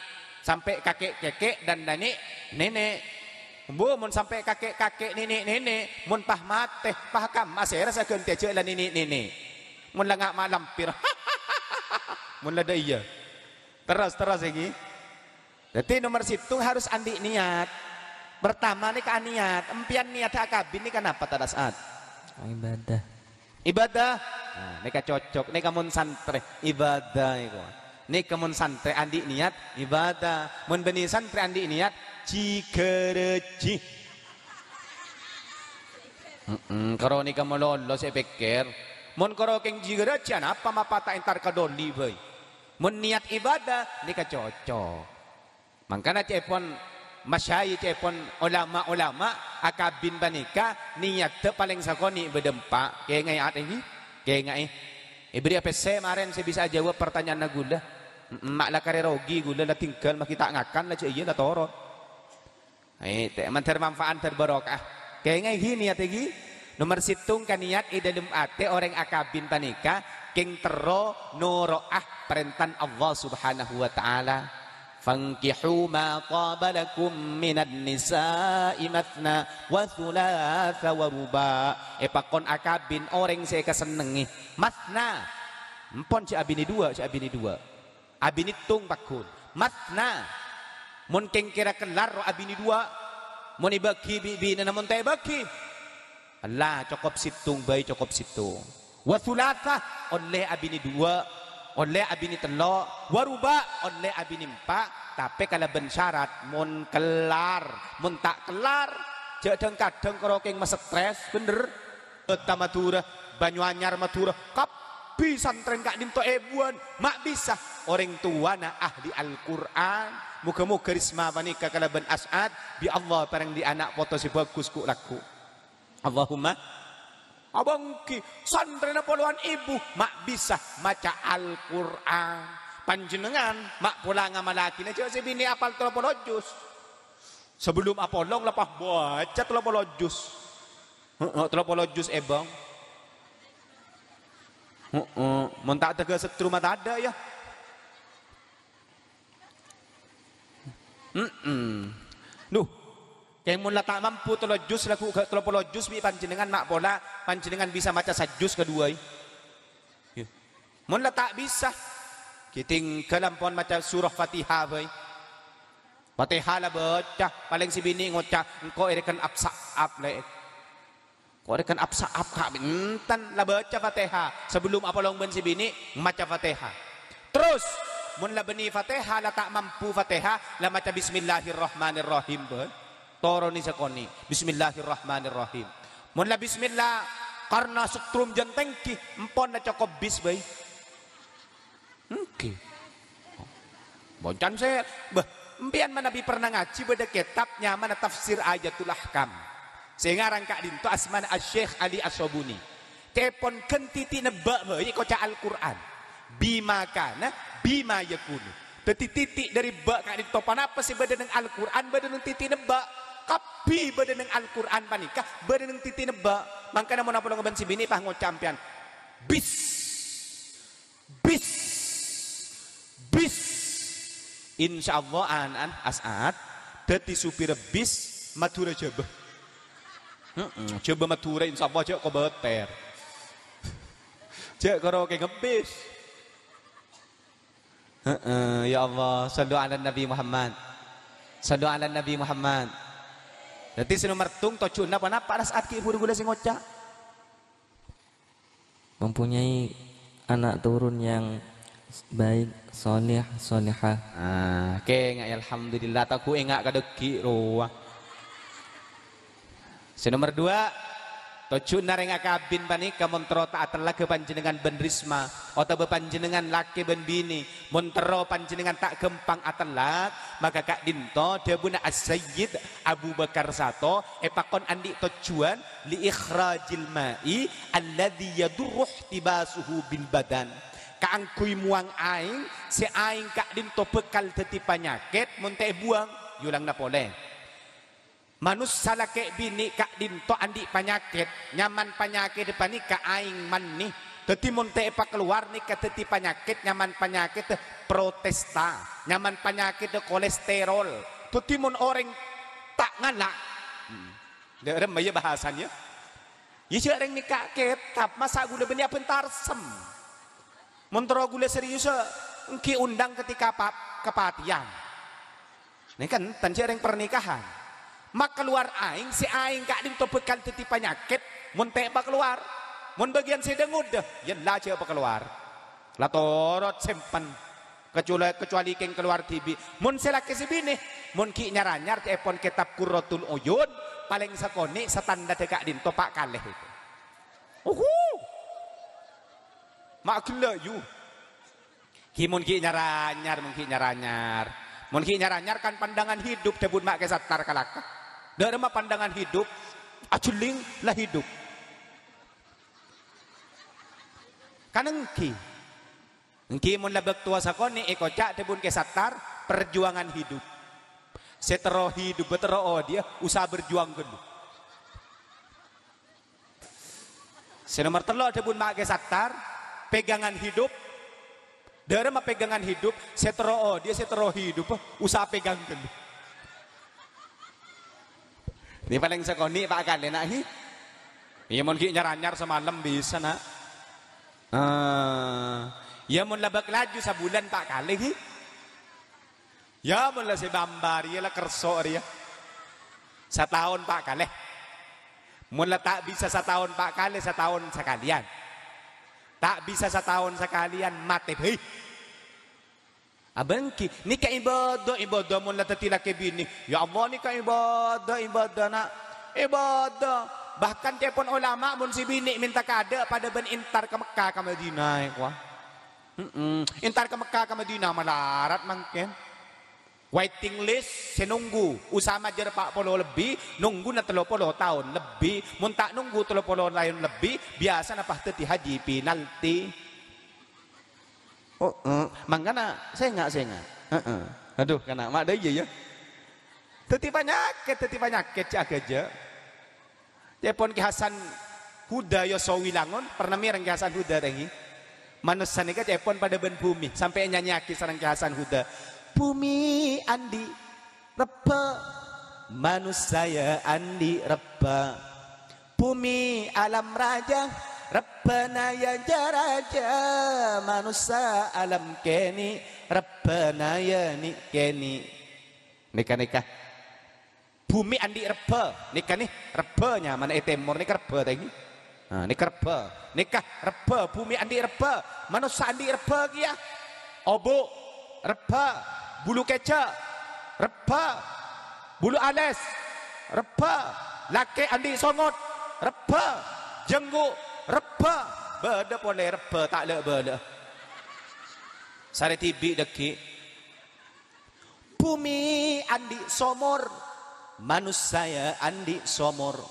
Sampè' kakè'-kèkè' dan nanè'-nènè'. Bu, mon sampè' kakè'-kakè', nènè'-nènè', mon pas matè, pas kamma sèra sè aghântèya jhâ' la nènè'-nènè'. Mon la nga' malampir. Mon la dâ' iyâ. Terros, terros, èngghi. Dhâddhi, nomer sèttong harus andi' niyat. Pertama nèka niyat. Empèyan niyat akabin nèka napa, Ustaz? Ibadah. Ibadah. Nah, nèka cocok. Nèka mon santrè, ibadah nèko. Nèka mon santrè andi' niyat, ibadah. Mon bânnè santrè andi' niyat, jhi-ghârâjhi. Mm-mm, karo nèka malolo sè pèkkèr. Mon karo kèng jhi-ghârâjhi, anapa mapa ta' entar ka dhuli bhâi? Mon niyat ibadah, nèka cocok. Mangkana ca'èpon masyayikh, ca'èpon olama-olama, akabin panèka niyaddhâ palèng sakonè' bâdâ empa'. Kènga'è, Ustaz, èngghi? Kènga'è. Èbèrri'â pèssè marèn sè bisa ajâwâb partanya'anna ghulâ. Mm-mm, ma' la karè rogi ghulâ, la tinggal, maghi ta' ngakan, la jhâ' iyâ, la toron. Eh, te-, mandhâr manfaat, dhâr barokah. Kènga'è, èngghi, niyat, èngghi. Nomer sèttong ka niyat è dhâlem atè orèng akabin panèka kèng terro noro'a parèntana Allah Subhanahu wa Ta'ala. "Fankihu ma taba lakum minan nisa'i matsna wa tsulatsa wa ruba'." Èpakon akabin orèng sè èkasennengngè. Matsna. Empon jhâ' abinè duwâ', jhâ' abinè duwâ'. Abinè tong pagghun. Matsna. Mon kèng kèra kellar ro abinè duwâ'. Mon èbâghi bi'-binèna, mon ta' èbâghi. Ella, cokop sèttong bhâi, cokop sèttong. Wa tsulatsa, ollè abinè duwâ', ollè abinè tello', wa ruba', ollè abinè empa', tapè kalabân syarat, mon kellar, mon ta' kellar, jhâ' dhâng-kadhâng karo kèng mastrès, bhender. Kota Madhurâ, Banyuanyar Madhurâ, kabbhi santrèn ka'dinto èbuwân, ma' bisa orèng towana ahli Al-Qur'an. Moghâ-moghâ risma panèka kalabân As'ad, bi' Allah parèng dhi' ana' poto sè bhâghus ghu'-lagghu'. Allahumma. Abânggi, santrèna polowan èbu, ma' bisa maca Al-Qur'an. Panjhennengngan ma' pola ngamallaghi jhâ' sè binè' apal tello polo juz. Sabellum apolong la pas baca tello polo juz. Heeh, tello polo juz èbâng. Heeh, mon ta' tèghâ setru ma' tadâ', yâ. Heeh. Duh. Kèng mon la ta' mampu tello juz, lagghu' ghâ-, tello polo juz bi' panjhennengngan ma' pola, panjhennengngan bisa maca sajuz kaduwâ, yâ. Mon la ta' bisa, ghi' tèngghâl ampon maca surah Fatihah bhâi. Fatihah la baca, palèng sè binè' ngoca', "Engko' èrèken ap-sa'ap, Lè'." Engko' èrèken ap-sa'ap, Ka', bhunten, la baca Fatihah. Sabellum apolong bân sè binè', maca Fatihah. Terros, mon la bânnè Fatihah, la ta' mampu Fatihah, la maca Bismillahirrahmanirrahim, bhâi. Toronè sakonè', Bismillahirrahmanirrahim. Mon la bismillah, karna setrum jân tèngghi, empon la cokop bis bhâi. Èngghi. Boncan sè, bâh, empèyan manabi pernah ngajhi bâdâ kètab nyamana Tafsir Ayatul Ahkam. Sè ngarang ka'dinto asmana Asy-Syeikh Ali As-Sabuni. Ca'èpon ghân titi' nebbâ' bhâi koca' Al-Qur'an. Bima kana, bima yakunu. Dhâddhi titi' dâri bâ' ka'dinto ponapa sè bâdâ neng Al-Qur'an, bâdâ neng titi' nebbâ'. Kabbhi bâdâ neng Al-Qur'an panèka, bâdâ neng titi' nebbâ'. Mangkana mon apolong bân sè binè' pas ngoca' empèyan, "Bis." Bis. Bis. Insyaallah ana'an As'ad dhâddhi supir bis Madhurâ Jhâbâ. Heeh, Jhâbâ Madhurâ insyaallah jhâ' kobâtèr. Jhâ' karo kè ngebbis. Heeh, ya Allah, shallu ala Nabi Muhammad. Shallu ala Nabi Muhammad. Dhâddhi sè nomer tong tojjhuwânna ponapa As'ad ghi' bhuru ghulâ sè ngoca'? Mempunyai anak turun yang baik, soleh, solehah. Ah, kènga'è, alhamdulillah, ta' ghu enga' ka dhâggi' rowa. Sè nomer dua, tojjhuwânna rèng akabin panèka mon terro ta' atellaghi panjhennengngan bân Risma, otabâ panjhennengngan lakè bân binè, mon terro panjhennengngan ta' ghâmpang atellak, maka ka'dinto dhâbuna As-Sayyid Abu Bakar Sato èpakon andi' tojjhuwân, "Li ikhrajil ma'i alladzi yadurru ihtibasuhu bil badan." Kaangghuy mowang aèng, sè aèng ka'dinto bhâkal dhâddhi panyakèt mon ta' èbuwâng. Èolangana polè. Manossa lakè' binè' ka'dinto andi' panyakèt, nyaman panyakèt panèka aèng mannè. Dhâddhi mon ta' èpakalowar nèka dhâddhi panyakèt, nyaman panyakèt protesta, nyaman panyakèt kolesterol. Dhâddhi mon orèng ta' ngala', Hmm. Dâ' remma ya bahasana, ya. Ya, jhâ' rèng nèka kètab, masa' ghulâ bânnè abân tarsem. Mon terro ghulâ serius, èngghi ondhâng ketika pa-, kapatèyan. Nèka enten jhâ' rèng pernikahan. Makalowar aèng, sè aèng ka'dinto bhâkal dhâddhi panyakèt, mon ta' èpakalowar. Mon bâgiyân sè dâ-ngodâ, yâ la jhâ' pakalowar. La torot sèmpen. Kecuali, kecuali kèng kalowar dhibi'. Mon sè lakè sè binè, mon ghi' nyar-anyar ca'èpon kètab Qurratul Uyun, palèng sakonè' standarra ka'dinto pa' kalè. Uhu. Ma' ghellâ', yu. Ghi' mon ghi' nyar-anyar, mon ghi' nyar-anyar. Mon ghi' nyar-anyar kan pandangan hidup, dhâbuna Ma' Kè Sattar kalaka. Dâ' remma pandangan hidup, ajhelling la hidup. Kan èngghi. Èngghi mon la bâktowa sakonè' èkoca' dhâbuna Kè Sattar, perjuangan hidup. Sè terro hidup, terro odi'â, usaha berjuang ghâllu. Sè nomer tello' dhâbuna Ma' Kè Sattar, pegangan hidup. Dâ' remma pegangan hidup, sè terro odi'â, sè terro hidup, usaha pegang ghâllu. Nè palèng sakonè' pa' kalè, Na', hi. Iyâ, mon ghi' nyar-anyar samalem bisa, Na'. Ah, iyâ, mon la bâk laju sabulân pa' kalè, hi. Iyâ, mon la sè bâmbâ rèya la kerso' rèya. Sataon pa' kalè. Mon la ta' bisa sataon pa' kalè, sataon sakalèyan. Ta' bisa sataon sakalèyan, matè bhâi. Abâ' èngghi, nèka ibâdâ, ibâdâ mon la dhâddhi lakè binè. Ya Allah, nèka ibâdâ, ibâdâ, Na'. Ibâdâ. Bahkan ca'èpon olama mon sè binè mènta kaadâ' padâ bân entar ka Mekkah, ka Madinah, èkowa. Mm-mm. Entar ka Mekkah, ka Madinah malarat mangkèn. Waiting list sè nongghu, usaha majâr pa' polo lebbi, nongghuna tello polo taon lebbi. Mon ta' nongghu tello polo taon lebbi, biyasana pas dhâddhi haji penalti. Oh, eh, mangkana sènga', sènga'. Heeh. Aduh, kana' ma' dâ' iyâ, ya. Dhâddhi panyakèt, dhâddhi panyakèt, jhâ' aghâjâ. Ca'èpon Kè Hasan Huda Yosowi Langon, pernah mèreng Kè Hasan Huda, ta' èngghi? Manossa nèka ca'èpon padâ bân bhumè, sampè' ènyanyiyaghi sareng Kè Hasan Huda. Bhumè andi' rebbhâ, manossa ya andi' rebbhâ. Bhumè alam rajâ, rebbhâna ya jâ-rajâ, manossa alam kènè', rebbhâna ya nè'-kènè'. Nèka-nèka. Bhumè andi' rebbhâ. Nèka nè, rebbhâ nyamana è tèmor nèka rebbhâ, ta' èngghi? Nah, nèka rebbhâ. Nèka rebbhâ, bhumè andi' rebbhâ. Manossa andi' rebbhâ kèya. Obu', rebbhâ. Bulu kèjhâ', rebbhâ. Bulu alès, rebbhâ. Lakè andi' songot, rebbhâ. Jhângghu', rebbhâ. Bâdâ polè rebbhâ ta' la'-bâlâ'â. Sarè dhibi' dhâggi'. Bhumè andi' somor, manossa ya andi' somor.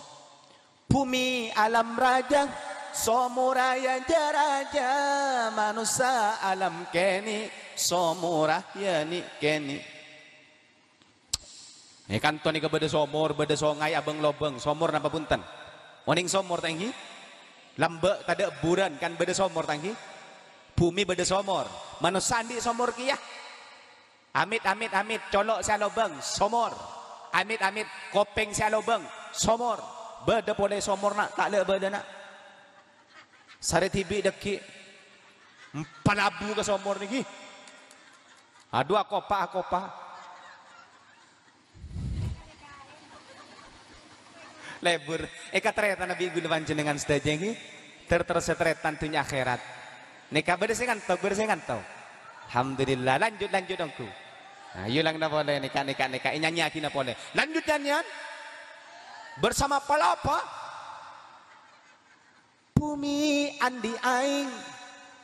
Bhumè alam rajâ, somorra ya jâ-rajâ, manossa alam kènè', somorra ya nè'-kènè'. È kanto nèka bâdâ somor, bâdâ songay abâng-lobâng. Somor napa bhunten? Onèng somor, ta' èngghi? Lambâ' tadâ' buran, kan bâdâ somor, ta' èngghi? Bhumè bâdâ somor. Manossa andi' somor kèya. Amit, amit, amit, colo' sè alobâng, somor. Amit, amit, kopèng sè alobâng, somor. Bâdâ polè somorra, ta' la'-bâlâ'â. Sarè dhibi' dhâggi'. Empalabu ka somor nèka. Adu, akopa, akopa. Lebur. Èkatarètan bi' ghulâ panjhennengan sadhâjâ, ngghi? Ter-, terros ètarètan dhunnya akhèrat. Nèka bâdâ sè ngantok, bâdâ sè ngantok. Alhamdulillah. Lanjut, lanjut, ongghu. Nah, èolangana polè, nèka, nèka, nèka. Ènyanyiyaghinah polè. Lanjut nyanyèyan. Bersama palapa? Bhumè andi' aèng,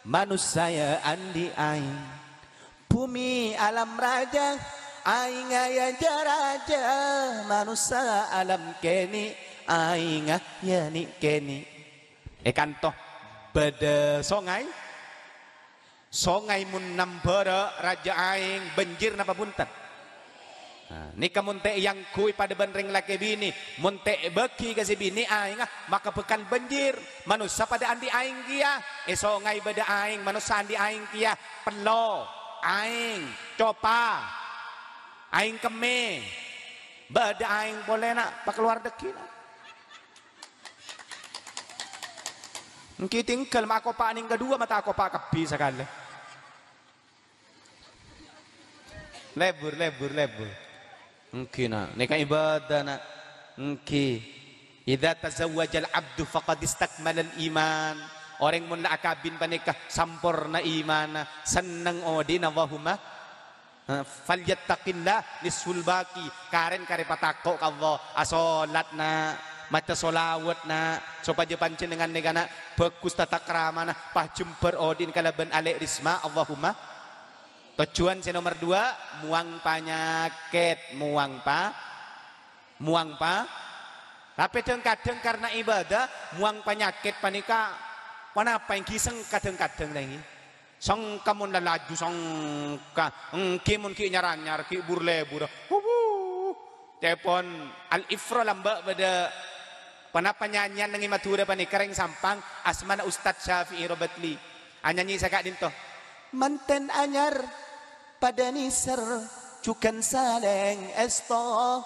manossa ya andi' aèng. Bhumè alam rajâ, aèngnga ya jâ-rajâ, manossa alam kènè', aèngnga ya nè'-kènè'. È kanto bâdâ songay, Songay mon nambhârâ' rajâ aèng, bânjir napa bhunten? Nah, nèka mon ta' èangghuy padâ bân rèng lakè binè, mon ta' èbâghi ka sè binè aèngnga, maka bhâkal bânjir. Manossa padâ andi' aèng kèya. È songay bâdâ aèng, manossa andi' aèng kèya. Pello, aèng, copa, aèng kemmè. Bâdâ aèng polè, na', pakalowar dâggi', na'. Èngghi tinggal ma' akopa' nèng kadhuwâ, ma' ta' akopa' kabbhi sakalè. Lebur, lebur, lebur. Èngghi, na'. Nèka ibadah, na'. Èngghi. "Idza tazawwajal abdu faqad istakmalal iman." Orèng mon la akabin panèka samporna imanna, senneng odi'na, Allahumma. Ha, "Falyattaqillah nisful baqi." Karèn karè patako' ka Allah. Asolat, na'. Maca sholawat, na'. Sopajâ panjhennengngan nèka, na', bhâghus tata kramana, pajembhâr odi'na kalabân alè' risma, Allahumma. Tojjhuwân sè nomer duwâ', mowang panyakèt, mowang pa-, mowang pa-, tapè dhâng-kadhâng karna ibadah, mowang panyakèt panèka ponapa èngghi sengka dhâng-kadhâng ta' èngghi? Sengka mon la laju sengka, èngghi mon ghi' nyar-anyar, ghi' bur-lebur. Wuwu. Ca'èpon Al-Ifra lambâ' bâdâ ponapa nyanyian neng è Madhurâ panèka, rèng Sampang, asmana Ustadz Syafi'i Robatli. Anyanyi saka'dinto. Mantèn anyar padâ nèser, jhughân salèng èsto.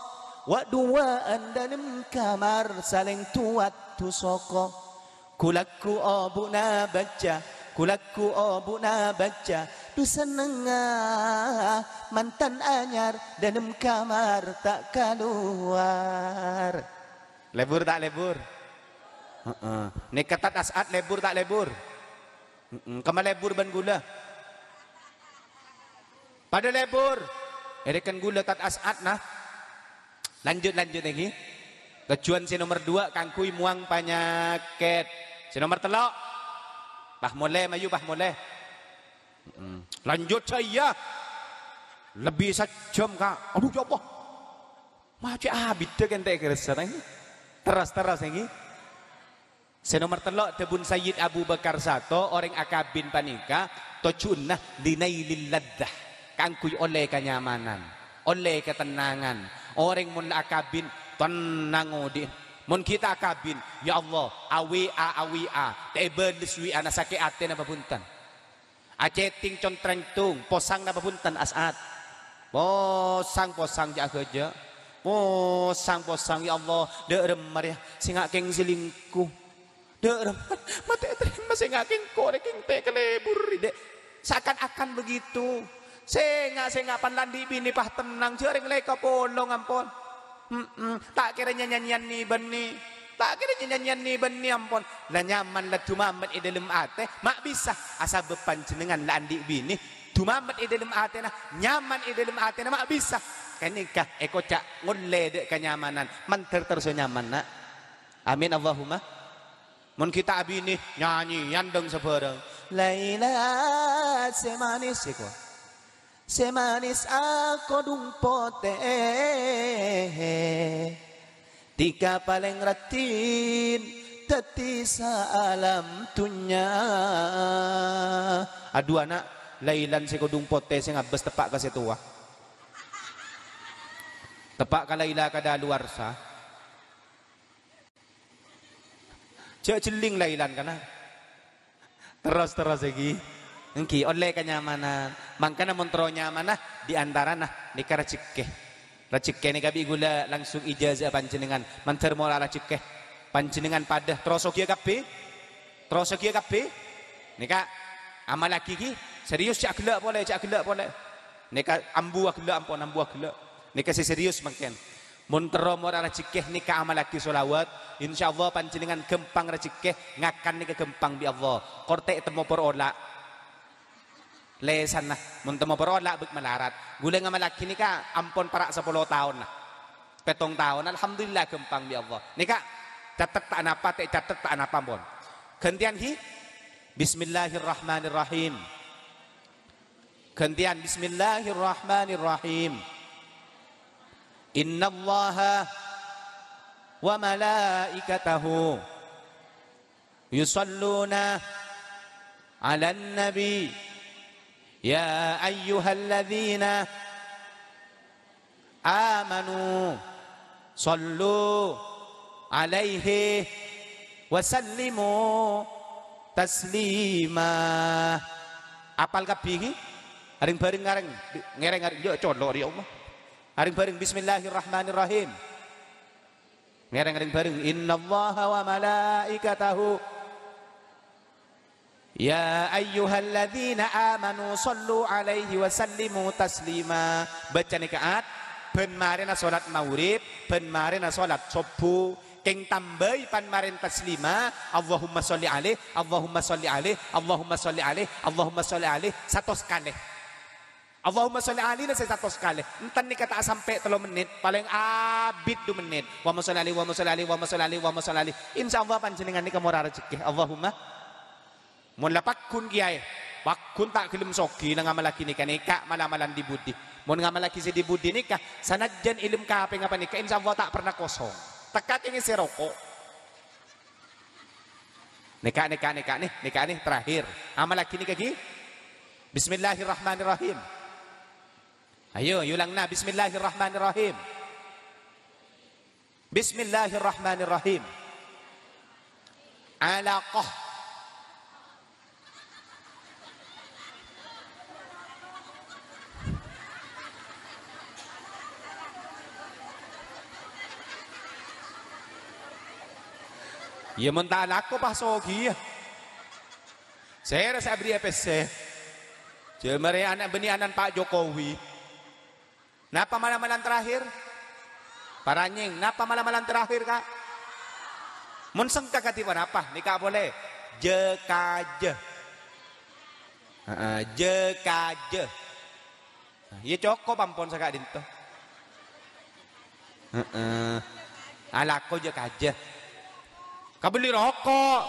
Wa'-duwâ'ân dâlem kamar, salèng duwâ' soko. Ghu-lagghu obu'na bâca, ghu-lagghu obu'na bâca, dhu sennengnga. Mantèn anyar dâlem kamar ta' kalowar. Lebur ta' lebur? Heeh. Nèka Tad As'ad lebur ta' lebur? Heeh. Kemma lebur bân ghulâ? Padâ lebur. Èrèken ghulâ Tad As'ad, na. Lanjut, lanjut, èngghi. Tojjhuwân sè nomer duwâ' kaangghuy mowang panyakèt. Sè nomer tello'. Pas molè, mayu, pas molè. Mm-mm. Lanjut, jâ, iyâ. Lebbi sajjhâm, Ka'. Adhu, ya Allah. Ma' cè' abiddhâ kèntè' keressa, èngghi. Terros, terros, èngghi. Sè nomer tello', dhâbuna Sayyid Abu Bakar Sato, orèng akabin panèka tojjhuna linailil ladzah, kaangghuy ollè kanyamanan, ollè katennangan. Orèng mon la akabin, tennang odi'na. Mon ghi' ta' akabin, ya Allah, a-W A, a-W A, ta' èbâles W A-na, sakè' atèna bhâbhunten. Achatting con-trengtung, posang napa bhunten, As'ad? Posang, posang, jâ' aghâjâ'. Posang, posang, ya Allah, dâ' remma rèya, sènga' kèng selingkuh. Dâ' remma, matè tarèma sènga' kèng korè kèng tè' kalebur, Dek. Seakan-akan begitu. Sènga', sènga' pan la andi' binè pas tennang, jhâ' rèng lèka polong, ampon. Mm-mm. Ta' kèra nyanyian nè-bânnè. Ta' kèra nyanyian nè-bânnè, ampon. La nyaman la dumamet è dâlem atè, ma' bisa. Asabâb panjhennengngan la andi' binè, dumamet è dâlem atèna, nyaman è dâlem atèna, ma' bisa. Ka'nèka èkoca' ngollè dâ' kanyamanan. Mandhâr terros nyaman, na'. Amin, Allahumma. Mon ghi' ta' abinè, nyanyèyan dâng sabhârâng. Laila sè manis sè ko-, sè manis akodhung potè. Dhika palèng raddhin dhâddhi saalam dhunnya. Adhu, ana', Lailan sè kodhung potè sè ngabâs teppa' ka sè towa. Teppa' ka Laila kadaluwarsa. Jhâ' jhelling Lailan, kana'. Terros, terros èngghi. Èngghi, ollè kanyamanan. Mangkana mon terro nyamana, di antarana nèka rajhekkè. Rajhekkè nèka bi' ghulâ langsung ijazah panjhennengngan. Mandhâr mola'a rajhekkè. Panjhennengngan padâ. Terro soghiyâ kabbhi? Terro soghiyâ kabbhi? Nèka amallaghi ghi. Serius, jhâ' ghellâ' polè, jhâ' ghellâ' polè. Nèka ambu aghellâ', ampon ambu aghellâ'. Nèka sè serius mangkèn. Mon terro mola'a rajhekkè nèka amallaghi sholawat, insyaallah panjhennengngan ghâmpang rajhekkè, ngakan nèka ghâmpang bi' Allah. Kortè temmo porola. Lèsanna, mon temmo porola bâk malarat. Ghulâ ngamallaghi nèka ampon para' sapolo taon, nah. Pèttong taon, alhamdulillah ghâmpang bi' Allah. Nèka catet ta' napa, tè' catet ta' napa, ampon. Ghântèyan ghi. Bismillahirrahmanirrahim. Ghântèyan, Bismillahirrahmanirrahim. Innallaha wa malaikatahu yusalluna 'alan nabi. Ya ayyuhalladzina amanu, shallu 'alaihi wa sallimu taslima. Apal kabbhi ghi? Areng-bareng ngareng, ngereng areng, yo colo' ri Allah. Areng-bareng, "Bismillahirrahmanirrahim." Ngèrèng reng-bareng, "Innallaha wa malaikatahu, ya ayyuhalladzina amanu shallu alaihi wa sallimu taslima." Bâca nèka at, bân marèna sholat maghrib, bân marèna sholat subuh. Kèng tambâi pan marèn taslima, "Allahumma shalli alaihi, Allahumma shalli alaihi, Allahumma shalli alaihi, Allahumma shalli alaihi," satos kalè. "Allahumma shalli alaihi" la sè satos kalè. Enten nèka ta' sampè' tello mennit, palèng abit du mennit. "Allahumma shalli alaihi, Allahumma shalli alaihi, Allahumma shalli alaihi, Allahumma shalli alaihi." Insyaallah panjhennengan nèka mora rejhekkè. Allahumma. Mon la pagghun kèyaè, pagghun ta' ghellem soghi la ngamallaghi nèka-nèka, mal-amalan dhi-budhi. Mon ngamallaghi sè dhi-budhi nèka, sanajjân èlem kapèngnga panèka, insyaallah ta' perna kosong. Tekka kèngèng sè roko'. Nèka, nèka, nèka, nè, nèka, nè, terakhir. Amallaghi nèka, ghi. Bismillahirrahmanirrahim. Ayo, yulangna. Bismillahirrahmanirrahim. Bismillahirrahmanirrahim. Alaqah. Iyâ, mon ta' alako, pas soghi, yâ. Sèra sè abherri'â pèssè? Jhâ' marè ana' bânnè ana'na Pa' Jokowi. Napa mal-amalan terakhir? Paranyèng, napa mal-amalan terakhir, Ka'? Mon sengka kadhi ponapa? Nèka polè. Jâ-kajâ. Heeh, jâ-kajâ. Iyâ, cokop ampon saka'dinto. Heeh. Alako jâ-kajâ. Kabelli roko'.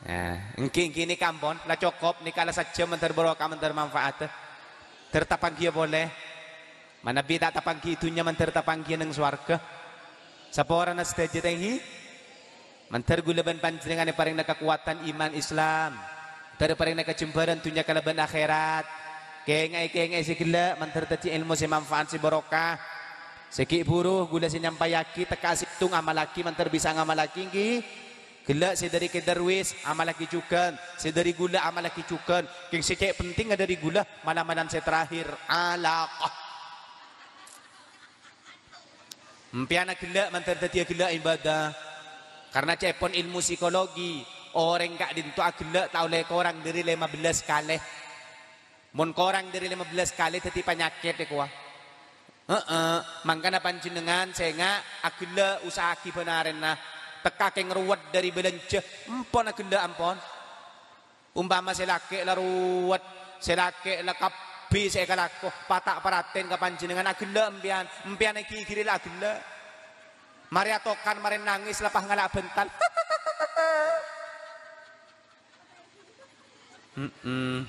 Nah, èngghi, èngghi nèka ampon, la cokop, nèka la sajjhâm mandhâr barokah, mandhâr manfaat. Ter tapanggiyâ polè. Manabi ta' tapangghi è dhunnya, mandhâr tapanggiyâ neng sowarghâ. Saporana sadhâjâ tèngghi. Mandhâr ghulâ bân panjhennengngan èparèngana kakowadhân iman Islam. Mandhâr èparèngana kajembhârân dhunnya kalabân akhèrat. Kèngè'è, kèngè'è sè ghellâ', mandhâr dhâddhi èlmo sè manfaat, sè barokah. Sè ghi' bhuru ghulâ sè nyampayaghi tekka'a sèttong, amallaghi mandhâr bisa ngamallaghi, èngghi. Ghellâ' sè dhâri Kè Darwis, amallaghi jhughân. Sè dhâri ghulâ, amallaghi jhughân. Kèng sè cè' pentingnga dhâri ghulâ, mal-amalan sè terakhir, alaqah. Empèyan aghellâ' mandhâr dhâddhiyâ ghellâ' ibadah. Karna ca'èpon èlmo psikologi, orèng ka'dinto aghellâ' ta' ollè korang dhâri lèma bellâs kalè. Mon korang dhâri lèma bellâs kalè dhâddhi panyakèt, èkowa. Heeh, mangkana panjhennengngan sènga' aghellâ' usaha'aghi bân arèna, tekka kèng rowet dhâri bâlânjhâ, empon aghellâ' ampon. Ompama sè lakè' la rowet, sè lakè' la kabbhi sè èkalako, pata' paratèn ka panjhennengngan, aghellâ' empèyan, empèyan èghighiri la aghellâ'. Marè atokan, marè nangès, la pas ngala' bhântal. Mm-mm.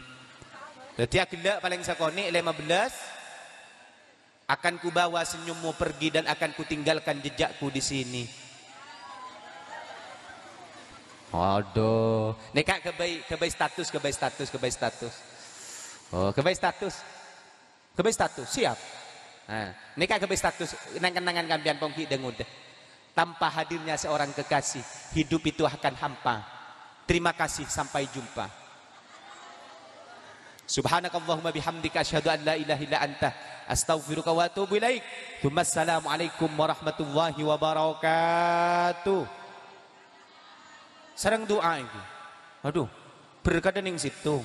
Dhâddhi aghellâ' palèng sakonè' lèma bellâs. "Akan kubawa senyummu pergi dan akan kutinggalkan jejakku di sini." Adhu. Nèka ghâbây, ghâbây status, ghâbây status, ghâbây status. Oh, ghâbây status. Ghâbây status, siap. Nah, nèka ghâbây status, nang-kennangan kampèyan pon ghi' dâ-ngodâ. Tanpa hadirnya seorang kekasih, hidup itu akan hampa. Terima kasih, sampai jumpa. Subhanakallahumma bihamdika, asyhadu an la ilaha illa anta, astaghfiruka wa atubu ilaik. Tsumma assalamualaikum warahmatullahi wabarakatuh. Sareng du'a èngghi. Adhu, berkadâ neng sèttong.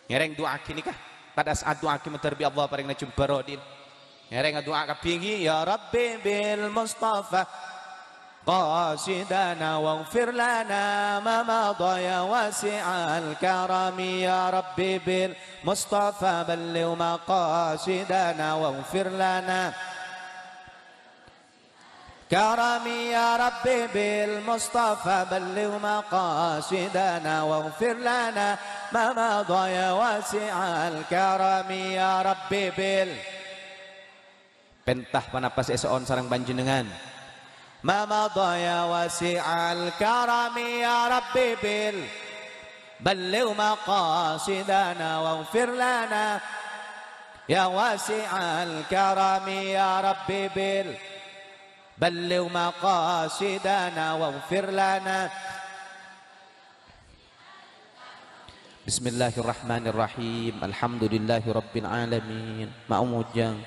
Ngèrèng du'aaghi nèka. Padâ saat du'aaghi mandhâr bi' Allah parèngana jembhâr roh din. Ngèrèng du'a kabbhi èngghi, "Ya Rabbi bil Mustafa qasidana waghfir lana ma madha ya wasi'al karami. Ya Rabbi bil Mustafa balligh maqasidana waghfir lana." Karami ya Rabbi bil Mustafa balligh maqasidana waghfir lana ma madha ya wasi'al karami ya Rabbi bil. Pènta ponapa sè èso'on sareng panjhennengngan. Ma madha ya wasi'al karami ya Rabbi bil. Balligh maqasidana waghfir lana. Ya wasi'al karami ya Rabbi bil. Balligh maqasidana waghfir lana. Bismillahirrahmanirrahim. Alhamdulillahirabbil alamin. Ma'amojjhâng.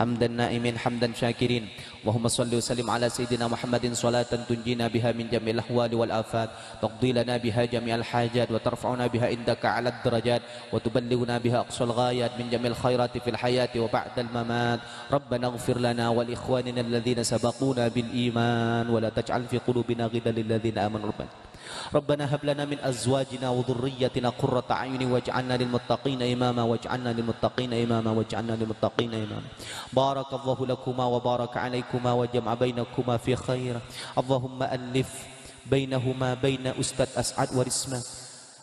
Hamdan na'imin, hamdan syakirin. Allahumma shalli wa sallim ala sayyidina Muhammadin salatan tunjina biha min jami'il ahwali wal afat, taqdi lana biha jami'al hajat, wa tarfa'una biha indaka a'lad darajat, wa tuballighuna biha aqsal ghayat min jami'il khairati fil hayati wa ba'dal mamat. Rabbana ighfir lana wa li ikhwanina alladhina sabaquna bil iman, wa la taj'al fi qulubina ghillan lil ladzina amanu rabbana. Rabbana hab lana min azwajina wa dzurriyyatina qurrata a'yunin waj'alna lil muttaqina imama, waj'alna lil muttaqina imama, waj'alna lil muttaqina imama. Barakallahu lakuma wa baraka alaikuma wa jama'a bainakuma fi khair. Allahumma allif bainahuma baina Ustadz As'ad wa Risma.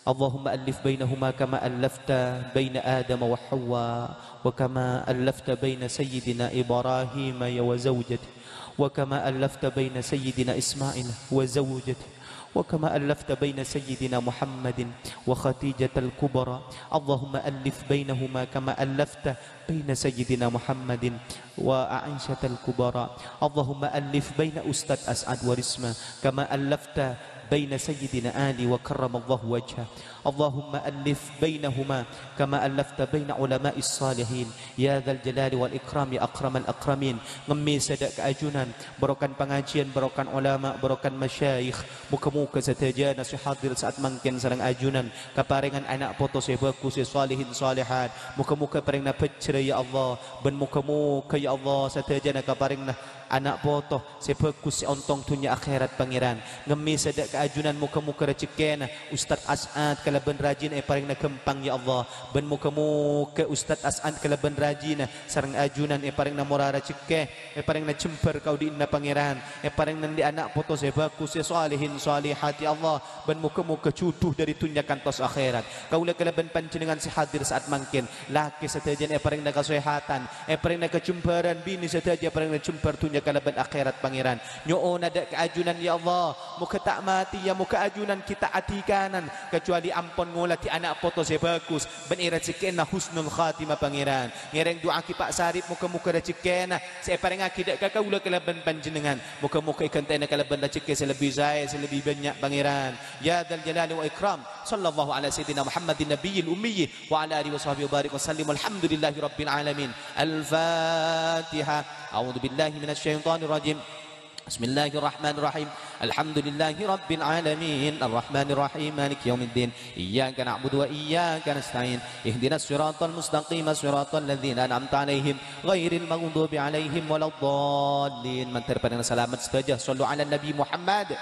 Allahumma allif bainahuma kama allafta baina Adam wa Hawa, wa kama allafta baina Sayyidina Ibrahim ya wa zawjati, wa kama allafta baina Sayyidina Ismail wa zawjati, wa kama allafta baina Sayyidina Muhammadin wa Khadijatal Kubra. Allahumma allif bainahuma kama allafta baina Sayyidina Muhammadin wa Aisyatal Kubra. Allahumma allif baina Ustadz As'ad wa Risma kama allafta baina Sayyidina Ali wa karramallahu wajha. Allahumma allif bainahuma kama allafta baina ulama'is salihin. Ya dzal jalali wal ikram, ya akramal akramin. Ngemmè sadhâ' ka ajunan, barokan pangajiyân, barokan ulama, barokan masyayikh. Moghâ-moghâ sadhâjâna sè hadir sa'at mangkèn sareng ajunan kaparèngan ana' poto sè bhâghus, sè salihin salihat. Moghâ-moghâ parèngna bhâjhrâ, ya Allah. Bân moghâ-moghâ, ya Allah, sadhâjâna kaparèngna ana' poto sè bhâghus, sè ontong dhunnya akhèrat, Pangèran. Ngemmè sadhâ' ka ajunan, moghâ-moghâ rajhekkèna Ustadz As'ad kalabân rajina èparèngna ghâmpang, ya Allah. Bân moghâ-moghâ Ustadz As'ad kalabân rajina sareng ajunan èparèngna mora rajhekkè, èparèngna jembhâr kaodi'na, Pangèran. Èparèngna andi' ana' poto sè bhâghus, sè salihin salihat, ya Allah. Bân moghâ-moghâ jhudhu dhâri dhunnya kantos akhèrat. Kaulâ kalabân panjhennengngan sè hadir sa'at mangkèn, lakè sadhâjâna èparèngna kasèhatan, èparèngna kajembhârân, binè sadhâjâ èparèngna jembhâr dhunnya kalabân akhèrat, Pangèran. Nyo'ona dâ' ka ajunan, ya Allah, moghâ ta' matèya, moghâ ajunan ghi' ta' adhikanan, kajhâbhâna ampon ngoladhi ana' poto sè bhâghus, bân èrajhekkèna husnul khatimah, Pangèran. Ngèrèng du'âaghi Pa' Sarip, moghâ-moghâ rajhekkèna sè èparèngaghi dâ' ka kaulâ kalabân panjhennengngan, moghâ-moghâ èghântè'ana kalabân rajhekkè sè lebbi saè, sè lebbi bânnya', Pangèran. Ya dzal jalali wal ikram. Sallallahu ala sayyidina Muhammadin nabiyil ummi wa ala alihi wa sahbihi wa barik wa sallim. Walhamdulillahi rabbil alamin. Al-Fatihah. A'udzu billahi minasy syaithanir rajim. Bismillahirrahmanirrahim. Alhamdulillahi rabbil alamin. Arrahmanirrahim. Maliki yaumiddin. Iyyaka na'budu wa iyyaka nasta'in. Ihdinas siratal mustaqim, siratal ladzina an'amta 'alaihim, ghairil maghdubi 'alaihim waladdallin. Mandhâr parèngna salamet sadhâjâ. Shallu 'alan Nabi Muhammad.